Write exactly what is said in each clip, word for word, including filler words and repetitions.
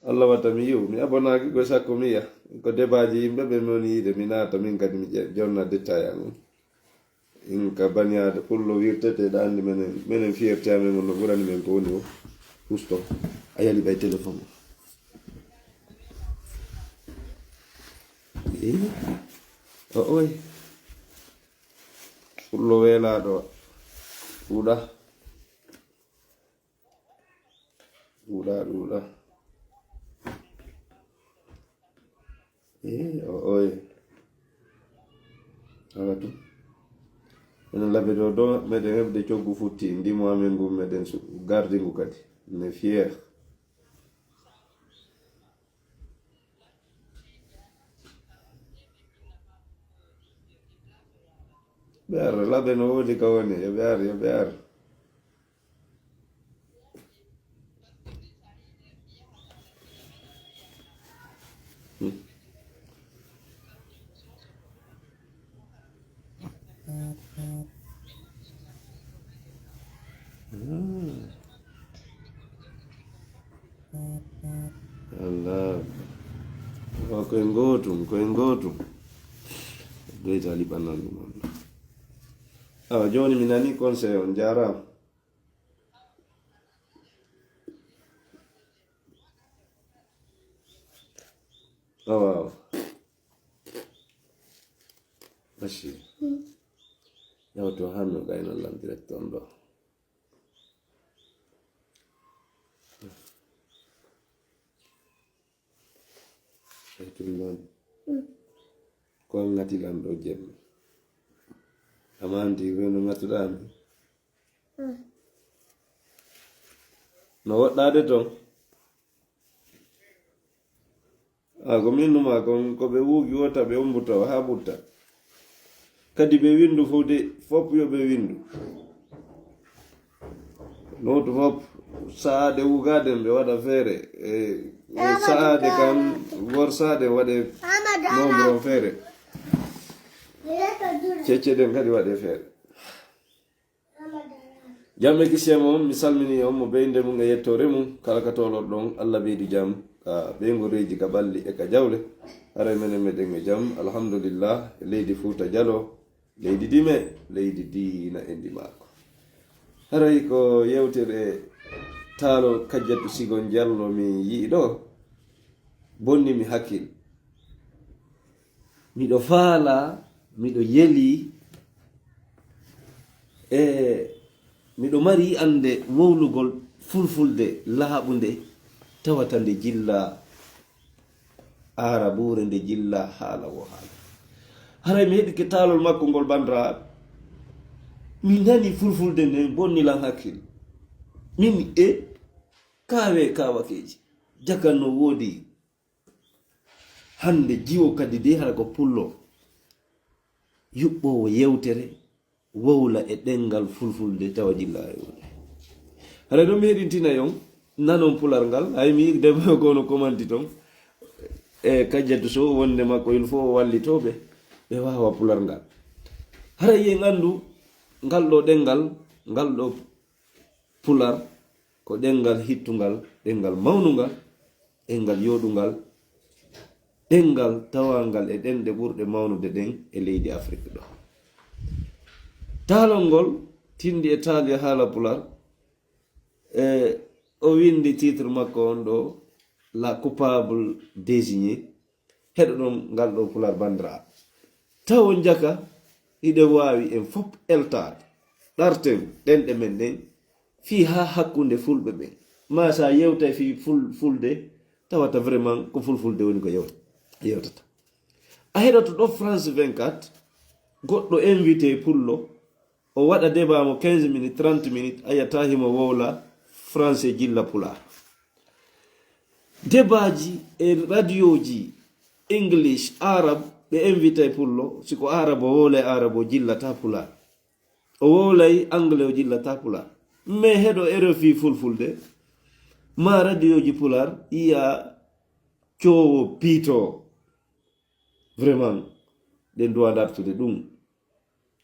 Allah wata mi yiw, mi abonaaki ko sakko mi yiya. Ko debaaji yimɓe ɓe mi woni yiide, mi naata min kadi mi ƴe-, jonna détail an on. In ka baniyaade pullo wirtete, ɗa anndi menen, menen fierté amen on no ɓurani men ko woni o husto. A yali ɓay téléphone o. Eh, o oy. Pullo weelaaɗo ɗuuɗa. Ɗuuɗa, ɗuuɗa. Eh, o, oye. Awa ɗum. Enen labe ɗo, ɗo, meɗen heɓde coggu futti, ndimo amen ngu meɗen su-, gardi ngu kadi. Ne fier. Ɓe ar, labe no woodi ka woni, yo ɓe ar, yo ɓe ar. Allah. Ko koye ngootum, koye ngootum. Ɓeyta liɓanandu mon. Awa, jooni mi nani conseil on, jaaraama. Awa, awa. Merci. Yawto hanno gayno lan direct on ɗo. Ɓe tun noon. Ko ngati lan ɗo jemma. Amanti ko no ngatuɗaa mi. No woɗɗaade toon. A, ko min numa kon, ko ɓe wuugi wota ɓe umbuta o haa ɓutta. Kadi ɓe winndu fof de, fof yo ɓe winndu. Nootu fof, sa'aade wugaade ɓe waɗa feere. E, e sa'aade kan, gor sa'aade waɗe nombre on feere. Cecce ɗen kadi waɗe feere. Jam e kisiyam on, mi salmini on mo beynde mum e yettoore mum, kala ka toolorɗon, Allah ɓeydu jam, ka ɓeyngoreeji, ka ɓalli e ka jawle. Haray menen meɗen e jam, alhamdulillah, e leydi Fuuta Jalo, leydi dime, leydi diina e ndimaaku. Haray ko yewtere Taalo Kajjatu Sigon Jallo mi yi'i ɗo, bonni mi hakkil. Miɗo faalaa, miɗo yelii, e miɗo mari yi'annde wowlugol fulfulde laaɓunde, tawata nde jillaa aarabuure, nde jillaa haala woo haala. Haray mi heɗike taalol makko ngol, banndiraaɓe. Mi nani fulfulde nden, bonni lan hakkil. Min e kaawee kaawakeeji. Jakan no woodi. Hannde jiwo kadi de hara ko pullo yuɓɓoowo yewtere wowla e ɗemngal fulfulde tawa jillaa e woni. Hara ɗum mi heɗintina yon nanon pular ngal, hay mi yiɗi debbo ko no komanti ton e Kajjatu Sow wonde makko il faut o wallitoo ɓe, ɓe waawa pular ngal. Hara yen anndu ngal ɗo ɗemngal, ngal ɗo pular ko ɗemngal hittungal, ɗemngal mawnungal, ɗemngal yooɗungal, ɗemngal tawaangal e ɗemɗe ɓurɗe mawnude ɗen e leydi Afrik ɗo. Taalol ngol tinndi e taali e haala pular, e o winndi titre makko on ɗo, La coupable désignée. Heɗoɗon ngal ɗo pular, banndiraaɓe. Tawo njaka hiɗe waawi en fof eltaade. Ɗarten ɗenɗe men ɗen fii haa hakkunde fulɓe ɓen. Maa sa yewtay fii ful-, fulde, tawata vraiment ko fulfulde woni ko yew-, yewtata. A heɗoto ɗo France vingt-quatre, goɗɗo invité pullo, o waɗa débat mo quinze minutes, trente minutes, a yiyata himo wowla français jilla pulaar. Debaaji e radioji English, Arab, ɓe invitay pullo, si ko Arab o wowlay Arab o jillata pulaar. O wowlay Anglais o jillata pulaar. Mais heɗo R F I fulfulde, ma radioji pulaar, yiya coowo piito. Vraiment, ɗen duwa dartude ɗum.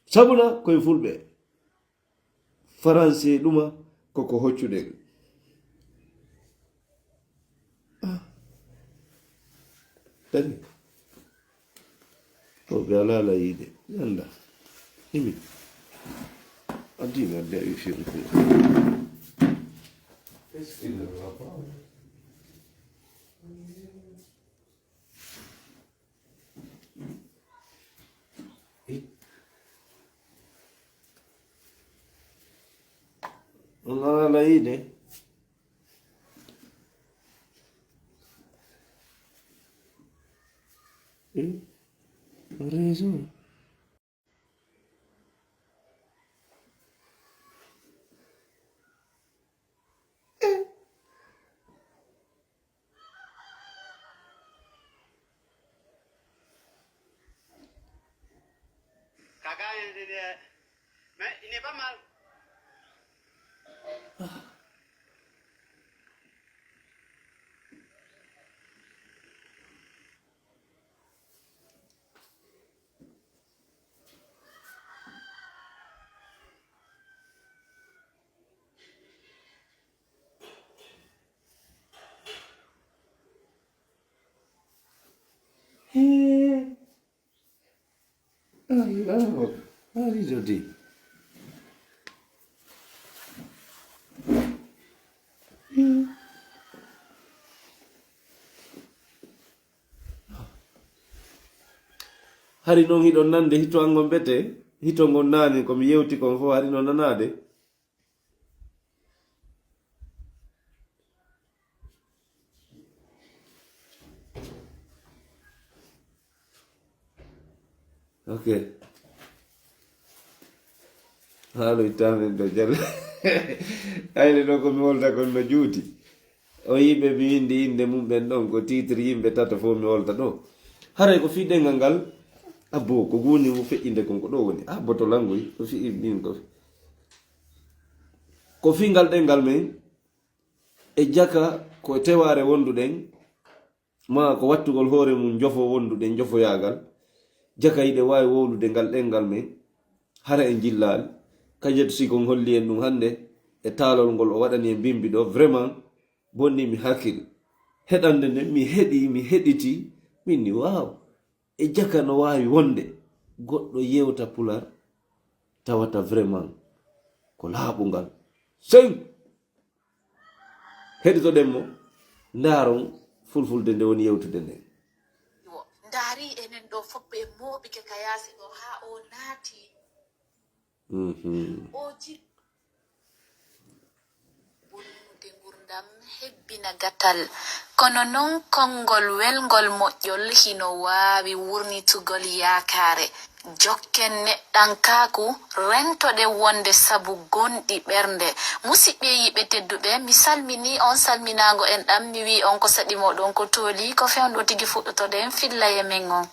Sabuna koye fulɓe. Faransi ɗuma koko hoccuɗen. Ah, Kadi. To ɓe alaa ala yiide. Yanda. Imi. Addi mi addi a wi fiiri ko. On alaa ala yiide. Eh, raison. Kaka, mais il n'est pas mal. Hee. Ay, ay, ay, jodi. Hee. Hari noon hiɗon nande hito an ngon bete, hito ngon naani ko mi yewti kon fof hari no nanaade. Ok. Haaloy tamen ɗo jal. Ayne ɗo ko mi wolta kon no juuti. O yimɓe mi windi innde mum ɓen ɗon ko titre yimɓe tato fof mi wolta ɗo. Haray ko fii ɗengal ngal, abbo, ko guuni mo feƴƴinde kon ko ɗo woni. Abbo to langoy, ko fii min ko. Ko fii ngal ɗengal men, e jaka ko e tewaare wonduɗen, maa ko wattugol hoore mum njofo wonduɗen, njofoyaagal. Jaka hiɗe waawi wowlude ngal ɗengal men, hara en jillaali. Kajatu si kon holli en ɗum hannde, e taalol ngol o waɗani en bimbi ɗo, vraiment, bonni mi hakkil. Heɗande nde mi heɗi, mi heɗiti, min ni, waaw, e jaka no waawi wonde goɗɗo yewta pular, tawata vraiment ko laaɓungal. Sey! Heɗitoɗen mo, ndaaron fulfulde nde woni yewtude nden. Ndaari enen ɗo fof ɓe mooɓike ka yaasi ɗo haa o naati. Mhm. O ji-, bonnude ngurdam hebbina gatal. Kono noon konngol welngol moƴƴol hino waawi wurnitugol yaakaare. Jokken neɗɗankaaku, rentoɗen wonde sabu gonɗi ɓernde. Musiɓɓe yiɓe tedduɓe, mi salminii on salminaango en ɗam, mi wi'i on ko saɗi moɗon ko tooli, ko fewndo tigi fuɗɗotoɗen fillaaye men on.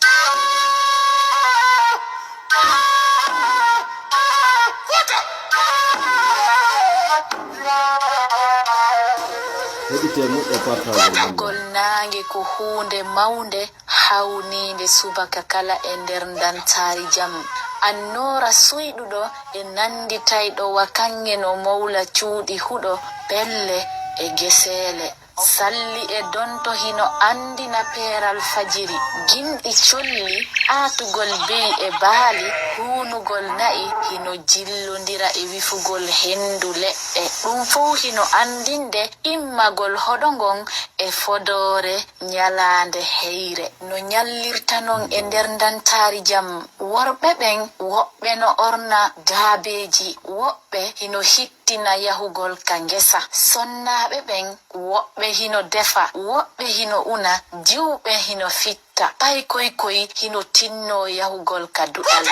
Heɗite moƴƴa partage. Fuɗagol naange ko huunde mawnde. Hawniinde subaka kala e nder ndantaari jam. Annoora suyɗuɗo e nannditayɗo wa kaŋŋe no mowla cuuɗi huɗo pelle e geseele. Salli e donto hino anndina peeral fajiri, gimɗi colli, aatugol beyi e baali, huunugol na'i hino jillondira e wifugol henndu leɗɗe. Ɗum fow hino anndinde immagol hoɗo ngon e fodoore ñalaande heyre. No ñallirta non e nder ndantaari jam, worɓe ɓen, woɓɓe no orna daabeeji, woɓɓe hino hittina yahugol ka ngesa. Sonnaaɓe ɓen, woɓɓe hino defa, woɓɓe hino una, jiwɓe hino fitta, paykoy koy hino tinnoo yahugol ka duɗal.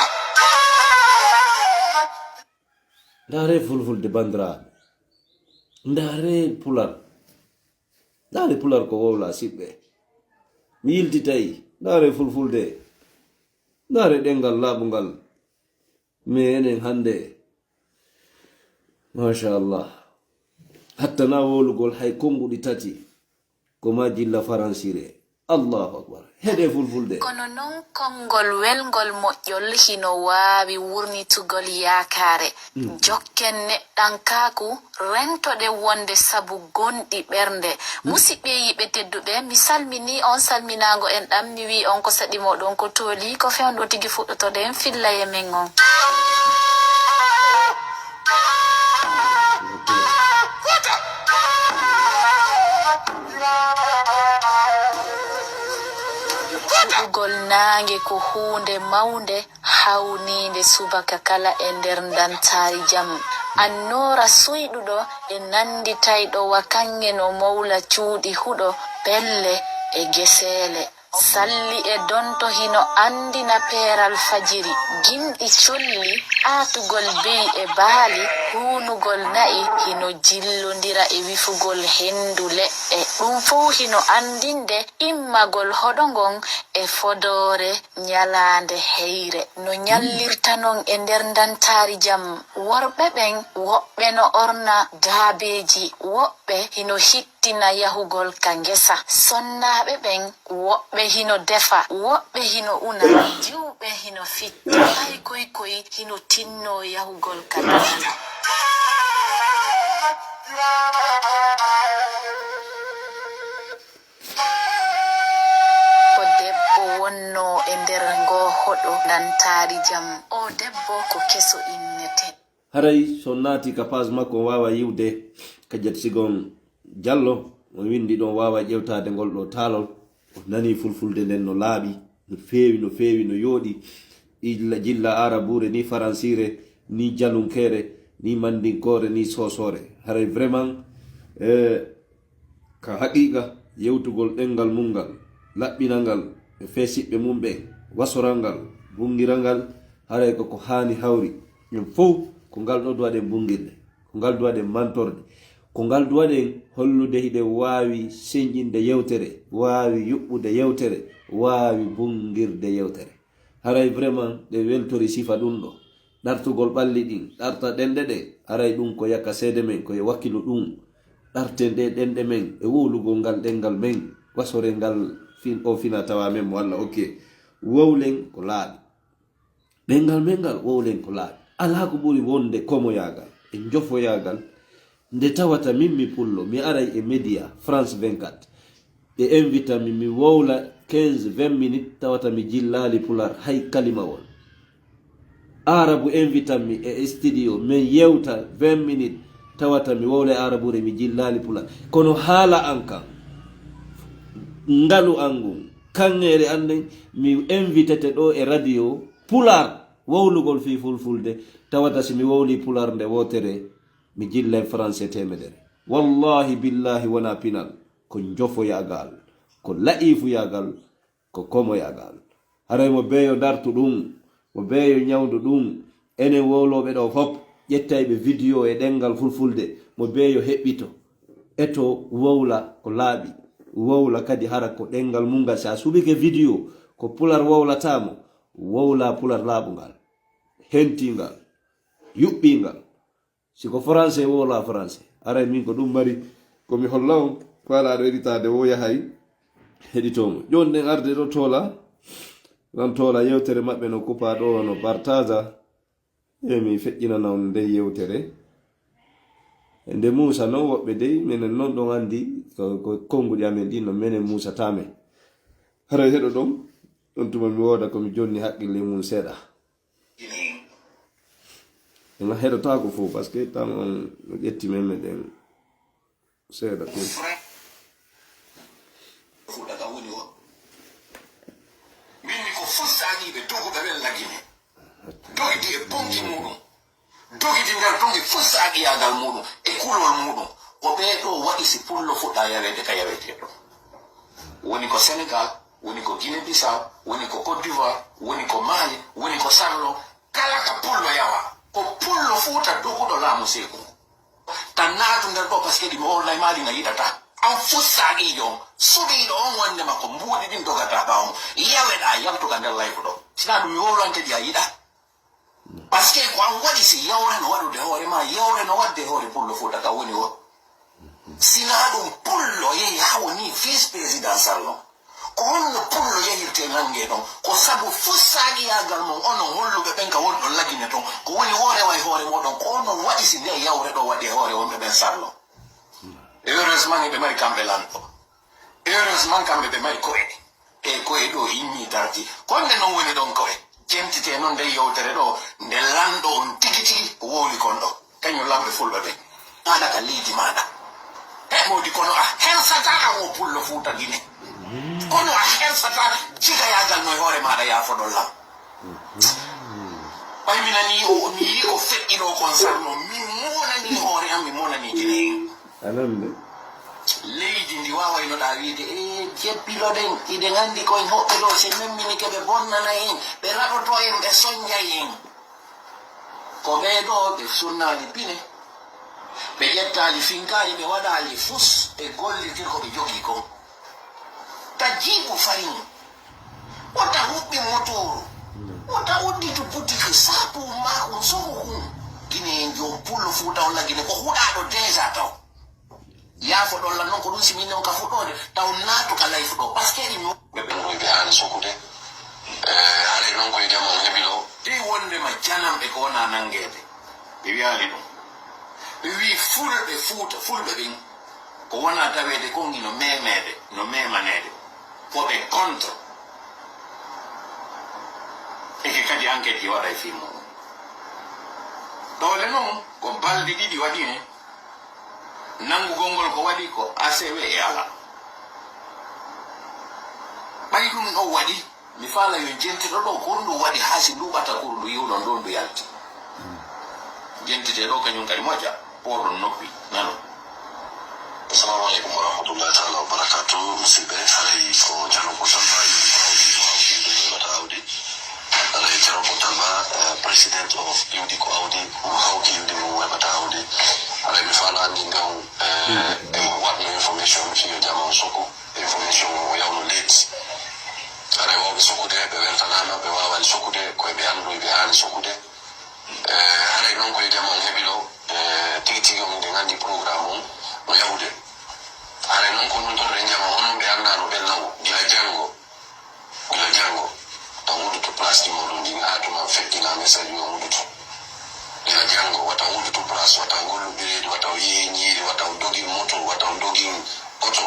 Ndaaree fulfulde, banndiraaɓe. Ndaaree pular. Ndaaree pular ko wowla, siɓɓe. Mi yiltitay. Ndaaree fulfulde. Ndaaree ɗemngal laaɓungal. Mais enen hannde, machallah, hattanaa wowlugol hay konnguɗi tati. Ko maa jilla faransire, Allahu akbar. Heɗe fulfulde. Kono noon konngol welngol moƴƴol hino waawi wurnitugol yaakaare. Jokken neɗɗankaaku rentoɗen wonde sabu gonɗi ɓernde. Musiɓɓe yiɓe tedduɓe, mi salminii on salminaango en ɗam, mi wi'i on ko saɗi mooɗon ko tooli, ko fewndo tigi fuɗɗotoɗen fillay e men on. Fuɗɗugol naange ko huunde mawnde, hawniinde subaka kala e nder ndantaari jam. Annoora suyɗuɗo e nannditayɗo wa kaŋŋe no mowla cuuɗi huɗo, pelle e geseele. Salli e donto hino anndina peeral fajiri, gimɗi colli, aatugol beyi e baali, huunugol na'i hino jillondira e wifugol henndu leɗɗe. Ɗum fow hino anndinde immagol hoɗo ngon e fodoore ñalaande heyre. No ñallirta non e nder ndantaari jam, worɓe ɓen woɓɓe no orna daabeeji, woɓɓe hino hittina yahugol ka ngesa. Sonnaaɓe ɓen, woɓɓe hino defa, woɓɓe hino una, jiwɓe hino fitta. Hay koy koy hino tinnoo yahugol ka daabeeji. Ko debbo wonnoo e nder ngoo hoɗo ndantaari jam. Oo debbo ko keso innete. Haray so naati ka page makko, on waawa yiwde ka Jet Sigon Jallo. On winndi ɗon, waawa ƴewtaade ngol ɗoo taalol. On nanii fulfulde nden no laaɓi, no feewi, no feewi, no yooɗi. Illa jilla aarabuure, ni faransiire, ni jalunkeere, ni mandinkoore, ni soosoore. Haray vraiment, eh, ka haqiiqa, yewtugol ɗemngal mum ngal, laɓɓinal ngal e feesiɓɓe mum ɓen, wasoral ngal, bunngiral ngal, haray ko ko haani hawri. Ɗum fow ko ngal ɗoo duwaɗen bunngirde, ko ngal duwaɗen mantorde, ko ngal duwaɗen hollude hiɗen waawi senƴinde yewtere, waawi yuɓɓude yewtere, waawi bunngirde yewtere. Haray vraiment ɗe weltori sifa ɗum ɗo. Ɗartugol ɓalli ɗin, ɗarta ɗenɗe ɗe, haray ɗum ko yakka seede men, ko e wakkilu ɗum. Ɗarten ɗe ɗenɗe men e wowlugol ngal ɗemngal men, wasoree ngal fin-, o fina tawa men mo Allah okki. Wowlen ko laaɓi. Ɗemngal men ngal, wowlen ko laaɓi. Alaa ko ɓuri wonde komoyaagal e njofoyaagal nde tawata min mi pullo, mi aray e média France vingt-quatre, ɓe invita mi, mi wowla quinze, vingt minutes, tawata mi jillaali pular hay kalimawol. Aarabu invita mi e studio, min yewta vingt minutes, tawata mi wowlay aarabuure, mi jillaali pular. Kono haala an kan, ngalu an ngun, kaŋŋeeri an nden, mi invitete ɗoo e radio pular, wowlugol fii fulfulde, tawata si mi wowlii pular nde wootere, mi jillay français teemedere. Wallahi billahi wonaa pinal, ko njofoyaagal, ko la'iifuyaagal, ko komoyaagal. Haray mo beeyo dartu ɗum, mo beeyo ñawndu ɗum, enen wowlooɓe ɗoo fof, ƴettayɓe video e ɗemngal fulfulde, mo beeyo heɓɓito, eto wowla ko laaɓi, wowla kadi hara ko ɗemngal mum ngal. Si a suɓike video, ko pular wowlataa mo, wowla pular laaɓungal, hentiingal, yuɓɓiingal. Si ko français, wowla français. Aray min ko ɗum mari ko mi holla on, ko alaa ɗo heɗitaade wo yahay heɗitoo mo. Jooni ɗen arde ɗo toola, ɗon toola yewtere maɓɓe no kupa ɗo, no partaza. E mi feƴƴinana on nden yewtere. E nde Muusa non, woɓɓe dey, menen non ɗon anndi ko, ko konnguɗi amen ɗin no menen muusataa men. Haray heɗo ɗon, on tuma mi wooda ko mi jonni haqqille mum seeɗa. Ema heɗotaako fof, parce que tan on no ƴetti men meɗen seeɗa ɗum. Fuɗɗata woni o. Min mi ko fussaagiiɓe doguɓe ɓen lagine. Dogidi e bonki muɗum. Dogidi nder dongi fussaagiyagal muɗum e kulol muɗum. Ko ɓee ɗo waɗi si pullo fuɗɗa yaweede ka yaweteeɗo. Woni ko Senegal, woni ko Guinée Bissau, woni ko Côte d'Ivoire, woni ko Mali, woni ko Sarlo. Kala ka pullo yawa, ko pullo Fuuta doguɗo laamu Seeku. Tan naatu nder ɗo, parce que ɗi mi wowlay ma ɗi nga yiɗata. An fussaagiijo on, suɓiiɗo on wonde ma ko mbuuɗi ɗin dogata ɓaawo mo. Yaweɗa, yaltu ka nder layfu ɗo. Sina ɗum mi wowlante ɗi a yiɗa. Parce que ko an waɗi, si yawre no waɗude hoore ma, yawre no waɗde hoore pullo Fuuta ka woni o. Sina ɗum pullo yehi haa woni vice président Sarlo. Ko honno pullo yahirte nannge ɗon? Ko sabu fussaaqiyagal mon, onon holluɓe ɓen ka wonɗon Lagine ton. Ko woni, woo rewa e hoore mooɗon. Ko honno waɗi si nde yawre ɗoo waɗi e hoore wonɓe ɓen sarlo? Heureusement, eɓe mari kamɓe lanɗo. Heureusement, kamɓe ɓe mari ko'e. E ko'e ɗoo immii darti. Ko nde non woni ɗon ko'e. Jentite non nde yewtere ɗoo, nde lanɗo on tigi tigi wowli kon ɗoo. Kañum lamɓe fulɓe ɓen. Maaɗa ka leydi maaɗa. E moodi, kono a hersataa an o pullo Fuuta Gine. Kono a hersataa jigayaagal no e hoore maaɗa yaafoɗon lan. Ɓay mi nanii o, mi yii ko feƴƴi ɗoo kon sarno, mi monanii hoore an, mi monanii Gine en. Anan de. Leydi ndi waawaynoɗaa wiide, e jebbiloɗen, iɗen anndi ko en hoɓɓe ɗoo, si memminike ɓe bonnana en, ɓe raɗoto en, ɓe sonja en. Ko ɓee ɗoo ɓe sunnaali pine, ɓe ƴettaali finkaari, ɓe waɗaali fus, ɓe gollitir ko ɓe jogii kon. Ta jiiɓu farin, wota huɓɓi motooru, wota udditu butiki, saabu maa kun sohu kun. Gine en joom pullo Fuuta on Lagine ko huɗaaɗo déjà taw. Yaafo ɗon lan non ko ɗum si min non ka fuɗɗoode, taw naatu ka layfu ɗoo, parce que ɗi mo- Ɓe ɓen ɗo ɓe haani sokkude. Eh, haray non koye jam on heɓi ɗo. Dey wonndema jananɓe ko wona nanngeede. Ɓe wiyaali ɗum. Ɓe wii fulɓe Fuuta, fulɓe ɓen, ko wona taweede kon hino memeede, no memaneede. Ko ɓe contre. Eke kadi enquête ji waɗa e fii muɗum. Ɗoole non, ko balɗe ɗiɗi waɗi ne, nanngugol ngol ko waɗi ko A C W e ala. Ɓay ɗum ɗon waɗi, mi faala yo jentito ɗo ko honɗum waɗi haa si ndu ɓata kuru ndu yiwɗon ɗo ndu yalti. Jentite ɗo kañum kadi moƴƴa, pooɗon noppi, nanon. Assalamu aleykum wa rahmatullahi taala wa barakatuh. Musidɓe, haray ko Thierno Bourtal Ba, iwdi ko awdi, mo hawti iwdi mo heɓata awdi. Haray Thierno Bourtal Ba, eh, president of iwdi ko awdi, mo hawti iwdi mo heɓata awdi. Haray mi faala anndi ngam, eh, eh, waɗno information fii yo jam on sokku. Information o yawno leydi. Haray wawɓe sokkude, ɓe weltanaama, ɓe waawaani sokkude, ko e ɓe anndu, ɓe haani sokkude. Eh, haray non koye jam on heɓi ɗo, eh, tigi tigi on, hiɗen anndi programme on no yahude. Haray non ko ɗum torre jam on, onon ɓe anndaano ɓen law, gila janngo, gila janngo, tan uddutu place ji mooɗon ɗin, haa tuma feƴƴina message o uddutu. Gila janngo, wata uddutu place, wata ngollu bireedi, wata o yehi ñiiri, wata o dogi moto, wata o dogi oto.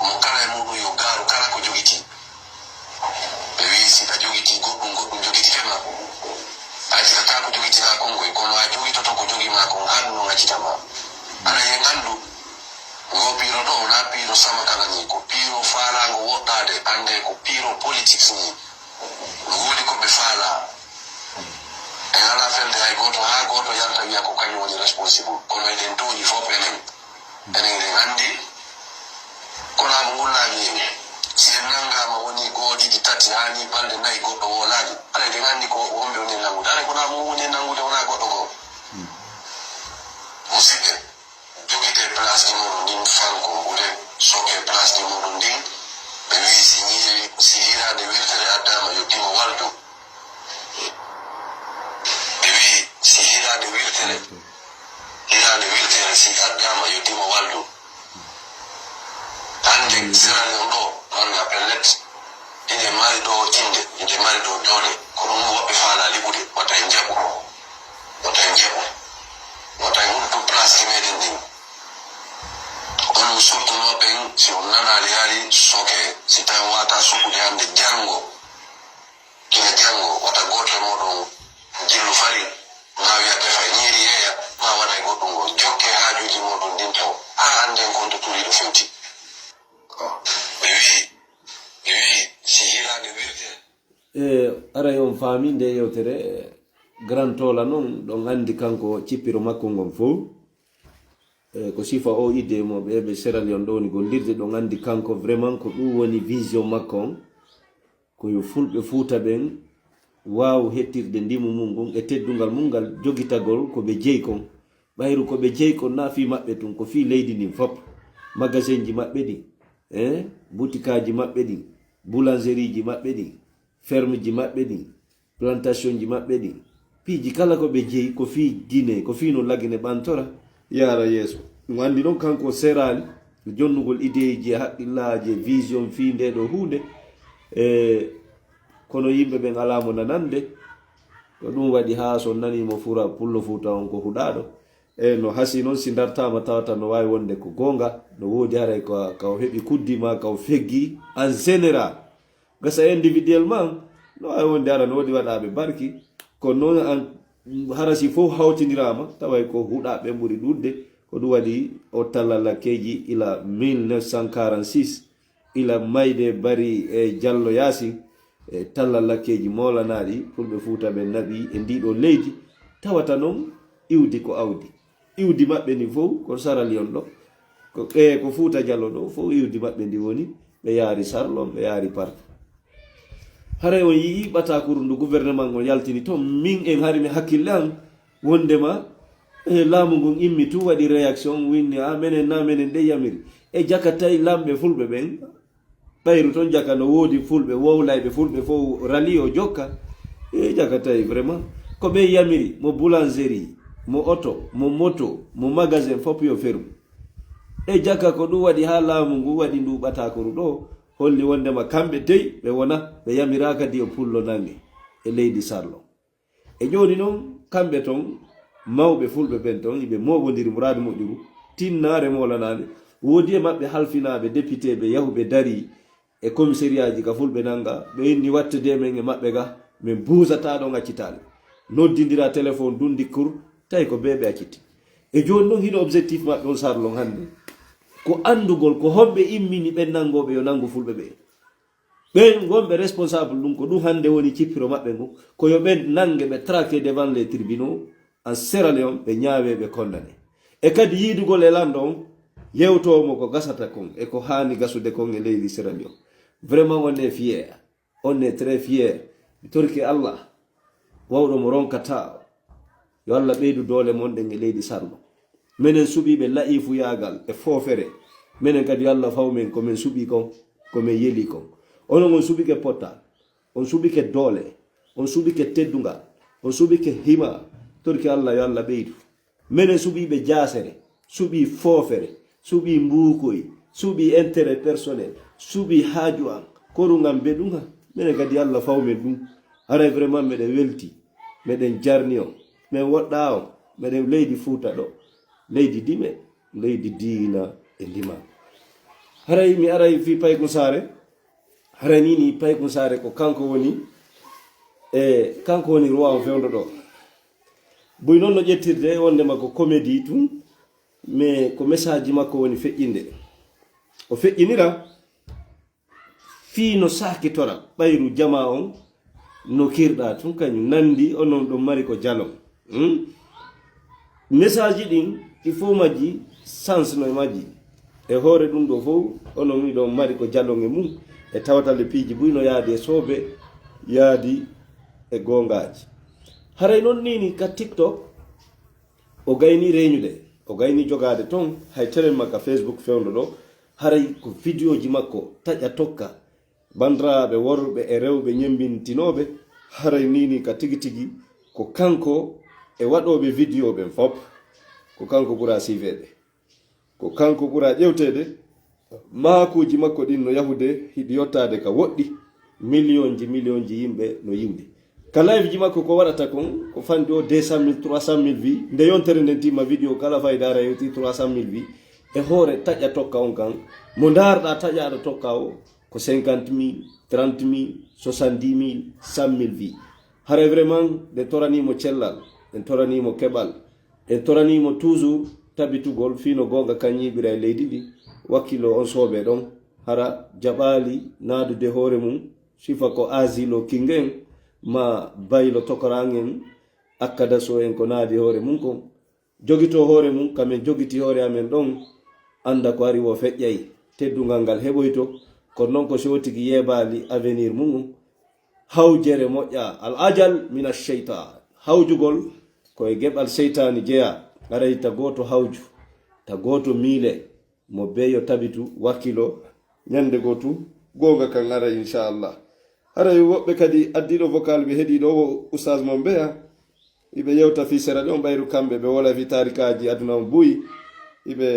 Mo kala e muɗum yo gaaru kala ko jogitii. Ɓe wi'i, si a jogitii goɗɗum, goɗɗum jogitike ma. A accitataa ko jogitiɗaa kon ngoy, kono a jogitoto ko jogi maa kon, haa ɗum ɗon accita ma. Haray en anndu, ngo piiro ɗo, wonaa piiro sama kala ni, ko piiro faalaango woɗɗaade, anndee ko piiro politics ni. No woodi ko ɓe faalaa. En alaa felde hay gooto, haa gooto yalta wi'a ko kañum woni responsible, kono eɗen tooñi fof enen. Enen eɗen anndi ko laamu ngun laami en. Si en nanngaama woni goo, ɗiɗi, tati, haa ni balɗe nayi goɗɗo woo laami, haray eɗen anndi ko wonɓe woni en nanngude. Haray ko laamu ngun woni en nanngude, wonaa goɗɗo goo. Musidɓe, jogitee place ji mooɗon ɗin, fanko mbuɗe, sokee place ji mooɗon ɗin. Ɓe wi'i, si ñiiri, si hiraande wirtere addaama, yo dimo waldu. Ɓe wi'i, si hiraande wirtere, hiraande wirtere si addaama, yo dimo waldu. Hannde Sierra Leone ɗo, ɗon appel net, inde mari ɗo innde, inde mari ɗo doole. Ko ɗum woɓɓe faalaa liɓude, wata en jaɓu, wata en jaɓu, wata en uddu place ji meɗen ɗin. Onon sokkunooɓe ɓen, si on nanaali hari, sokee. Si tawi on waawataa sokkude hannde, janngo, gila janngo, wata gooto e mooɗon jillu fari, maa wi'a tefa e ñiiri yeeya, maa waɗa e goɗɗum ngoo. Jokkee haajuuji mooɗon ɗin taw, haa annden ko honto turiiɗo fewti. Ɓe wi'i, ɓe wi'i, si hiraande wirtee. E, aray on faami nde yewtere, e, Grand Tola non, ɗon anndi kanko cippiro makko ngon fow. E, ko sifa o idde mo ɓe, ɓe Sierra Leone ɗo woni gollirde, ɗon anndi kanko vraiment ko ɗum woni vision makko on. Ko yo fulɓe Fuuta ɓen waaw hettirde ndimu mum ngun e teddungal mum ngal, jogitagol ko ɓe jeyi kon. Ɓayru ko ɓe jeyi kon na fii maɓɓe tun, ko fii leydi ndin fop. Magasin ji maɓɓe ɗin, eh, butikaaji maɓɓe ɗin, boulangerie ji maɓɓe ɗin, ferme ji maɓɓe ɗin, plantation ji maɓɓe ɗin, piiji kala ko ɓe jeyi, ko fii Guinée, ko fii no Lagine ɓantora, yaara yeeso. Ɗum anndi ɗon kanko o seraali, jonnugol ideeji e haqqillaaji e vision fii ndee ɗoo huunde. E kono yimɓe ɓen alaa mo nanande. Ko ɗum waɗi haa so nanii mo fura pullo Fuuta on ko huɗaaɗo. E no hasii noon, si dartaama tawata no waawi wonde ko goonga, no woodi haray ko ka o heɓi kuddi maa ka o feggi en général. Gasa individuellement, no waawi wonde hara no woodi waɗaaɓe barki. Ko noon an, hara si fof hawtindiraama, taway ko huɗaaɓe ɓuri ɗuuɗde. Ko ɗum waɗi o talla lakkeeji ila mille neuf cent quarante-six, ila mayde Bari e Jallo Yaasin, e talla lakkeeji moolanaaɗi Fulɓe Fuuta ɓe naɓi e ndii ɗoo leydi. Tawata noon iwdi ko awdi. Iwdi maɓɓe ndin fof ko Sierra Leone ɗoo. Ko, e ko Fuuta Jallo ɗoo fof iwdi maɓɓe ndin woni, ɓe yaari Sarlon, ɓe yaari partout. Haray on yi'ii ɓataakuru ndu gouvernement on yaltini toon, min en hari mi hakkille an wondema, e laamu ngun immi tun waɗi réaction, winni, "A, menen na menen de yamiri." E jaka tawi lamɓe Fulɓe ɓen, ɓayru toon jaka no woodi Fulɓe, wowlayɓe Fulɓe fof rali o jokka. E jaka tawi vraiment ko ɓe yamiri, mo boulangerie, mo oto, mo moto, mo magasin, fof yo fermu. E jaka ko ɗum waɗi haa laamu ngu waɗi ndu ɓataakuru ɗoo, holli wondema kamɓe dey ɓe wona, ɓe yamiraaka kadi yo pullo nange e leydi Sarlon. E jooni noon, kamɓe toon, mawɓe Fulɓe ɓen toon, iɓe mooɓondiri muraadu moƴƴuru, tinnaare moolanaande, woodi e maɓɓe halfinaaɓe, depiteeɓe, yahuɓe darii e komiseriyaaji ka Fulɓe nannga, ɓe inni, "Wattedee men e maɓɓe ga, min buusataa ɗon accitaali." Noddindira telefon dunndi kur, tawi ko bee ɓe acciti. E jooni noon, hino objectif maɓɓe on Sarlon hannde, ko anndugol ko honɓe immini ɓen nanngooɓe yo nanngu Fulɓe ɓe. Ɓen wonɓe responsable ɗum, ko ɗum hannde woni cippiro maɓɓe ngu, ko yo ɓe nannge, ɓe traqué devant les tribunaux en Sierra Leone, ɓe ñaawee, ɓe condamné. E kadi yiidugol e lanndo on, yewtoo mo ko gasata kon e ko haani gasude kon e leydi Sierra Leone. Vraiment, on est fier, on est très fier. Mi torike Allah, wawɗo mo ronkataa, yo Allah ɓeydu doole mon ɗen e leydi Sarlon. Menen suɓiiɓe la'iifuyaagal e foofere. Menen kadi yo Allah faw men ko men suɓii kon, ko men yelii kon. Onon on suɓike pottal, on suɓike doole, on suɓike teddungal, on suɓike hima. Torike Allah yo Allah ɓeydu. Menen suɓiiɓe jaasere, suɓii foofere, suɓii mbuukoy, suɓii intérêt personnel, suɓii haaju an, koru ngan beɗu ngan. Menen kadi Allah faw men ɗum. Haray vraiment meɗen welti, meɗen jarni on, men woɗɗaa on, meɗen leydi Fuuta ɗo, leydi dime, leydi diina e ndima. Haray mi aray fii Paykun Saare, haray nii nii Paykun Saare ko kanko woni, e kanko woni roi on fewndo ɗo. Buy noon no ƴettirde wondema ko comédie tun, mais ko message makko woni feƴƴinde. O feƴƴinira fii no saakitora ɓayru jamaa on no kirɗa tun, kañum nandi onon ɗon mari ko jalon. Hmm? Message ɗin, il faut majji, sens no e majji. E hoore ɗum ɗo fof, onon miɗon mari ko jalon e mum. E tawata le piiji buy no yaadi e soobe, yaadi e goongaaji. Haray noon nii ni ka TikTok, o gayni reñude, o gayni jogaade toon, hay telen ma ka Facebook fewndo ɗo, haray ko vidéoji makko taƴa tokka, banndiraaɓe worɓe e rewɓe ñemmbintinooɓe, haray nii ni ka tigi tigi ko kanko e waɗooɓe vidéo ɓen fof, ko kanko ɓura siiveede. Ko kanko ɓura ƴewteede, maakuuji makko ɗin no yahude hiɗi yottaade ka woɗɗi, miliyonji, miliyonji yimɓe no yiwde. Ka live ji makko ko waɗata kon, ko fanɗi o deux cent mille, trois cent mille vues, nde yontere nden timma vidéo kala fayda ara yewti trois cent mille vues, e hoore taƴa tokka on kan, mo ndaarɗa taƴaaɗo tokka o, ko cinquante mille, trente mille, soixante-dix mille, cent mille vues. Haray vraiment, ɓe toraniimo cellal, ɓe toraniimo keɓal, ɓe toraniimo toujours tabitugol fii no goonga kan ñiiɓira e leydi ndi. Wakkilo on soobe ɗon, hara jaɓaali naadude hoore mum, sifa ko asilo kingen, ma baylo tokorangen, akkadaso en ko naadi hoore mum kon. Jogito hoore mum, ka men jogiti hoore amen ɗon, annda ko ari wo feƴƴay, teddungal ngal heɓoyto, kono noon ko si o tigi yeebaali avenir mum. Hawjere moƴƴa, al ajal min ash-shaytan. Hawjugol ko e geɓal seytaani jeyaa, aray ta gooto hawju, ta gooto miile, mo beyo tabitu, wakkilo, ñande goo tun, goonga kan aray, inchallah. Haray woɓɓe kadi addiiɗo vocal ɓe heɗii ɗo wo Oustaz mon Beya, iɓe yewta fii sera ɗon ɓayru kamɓe ɓe wola fii taarikaaji aduna on buy. iɓe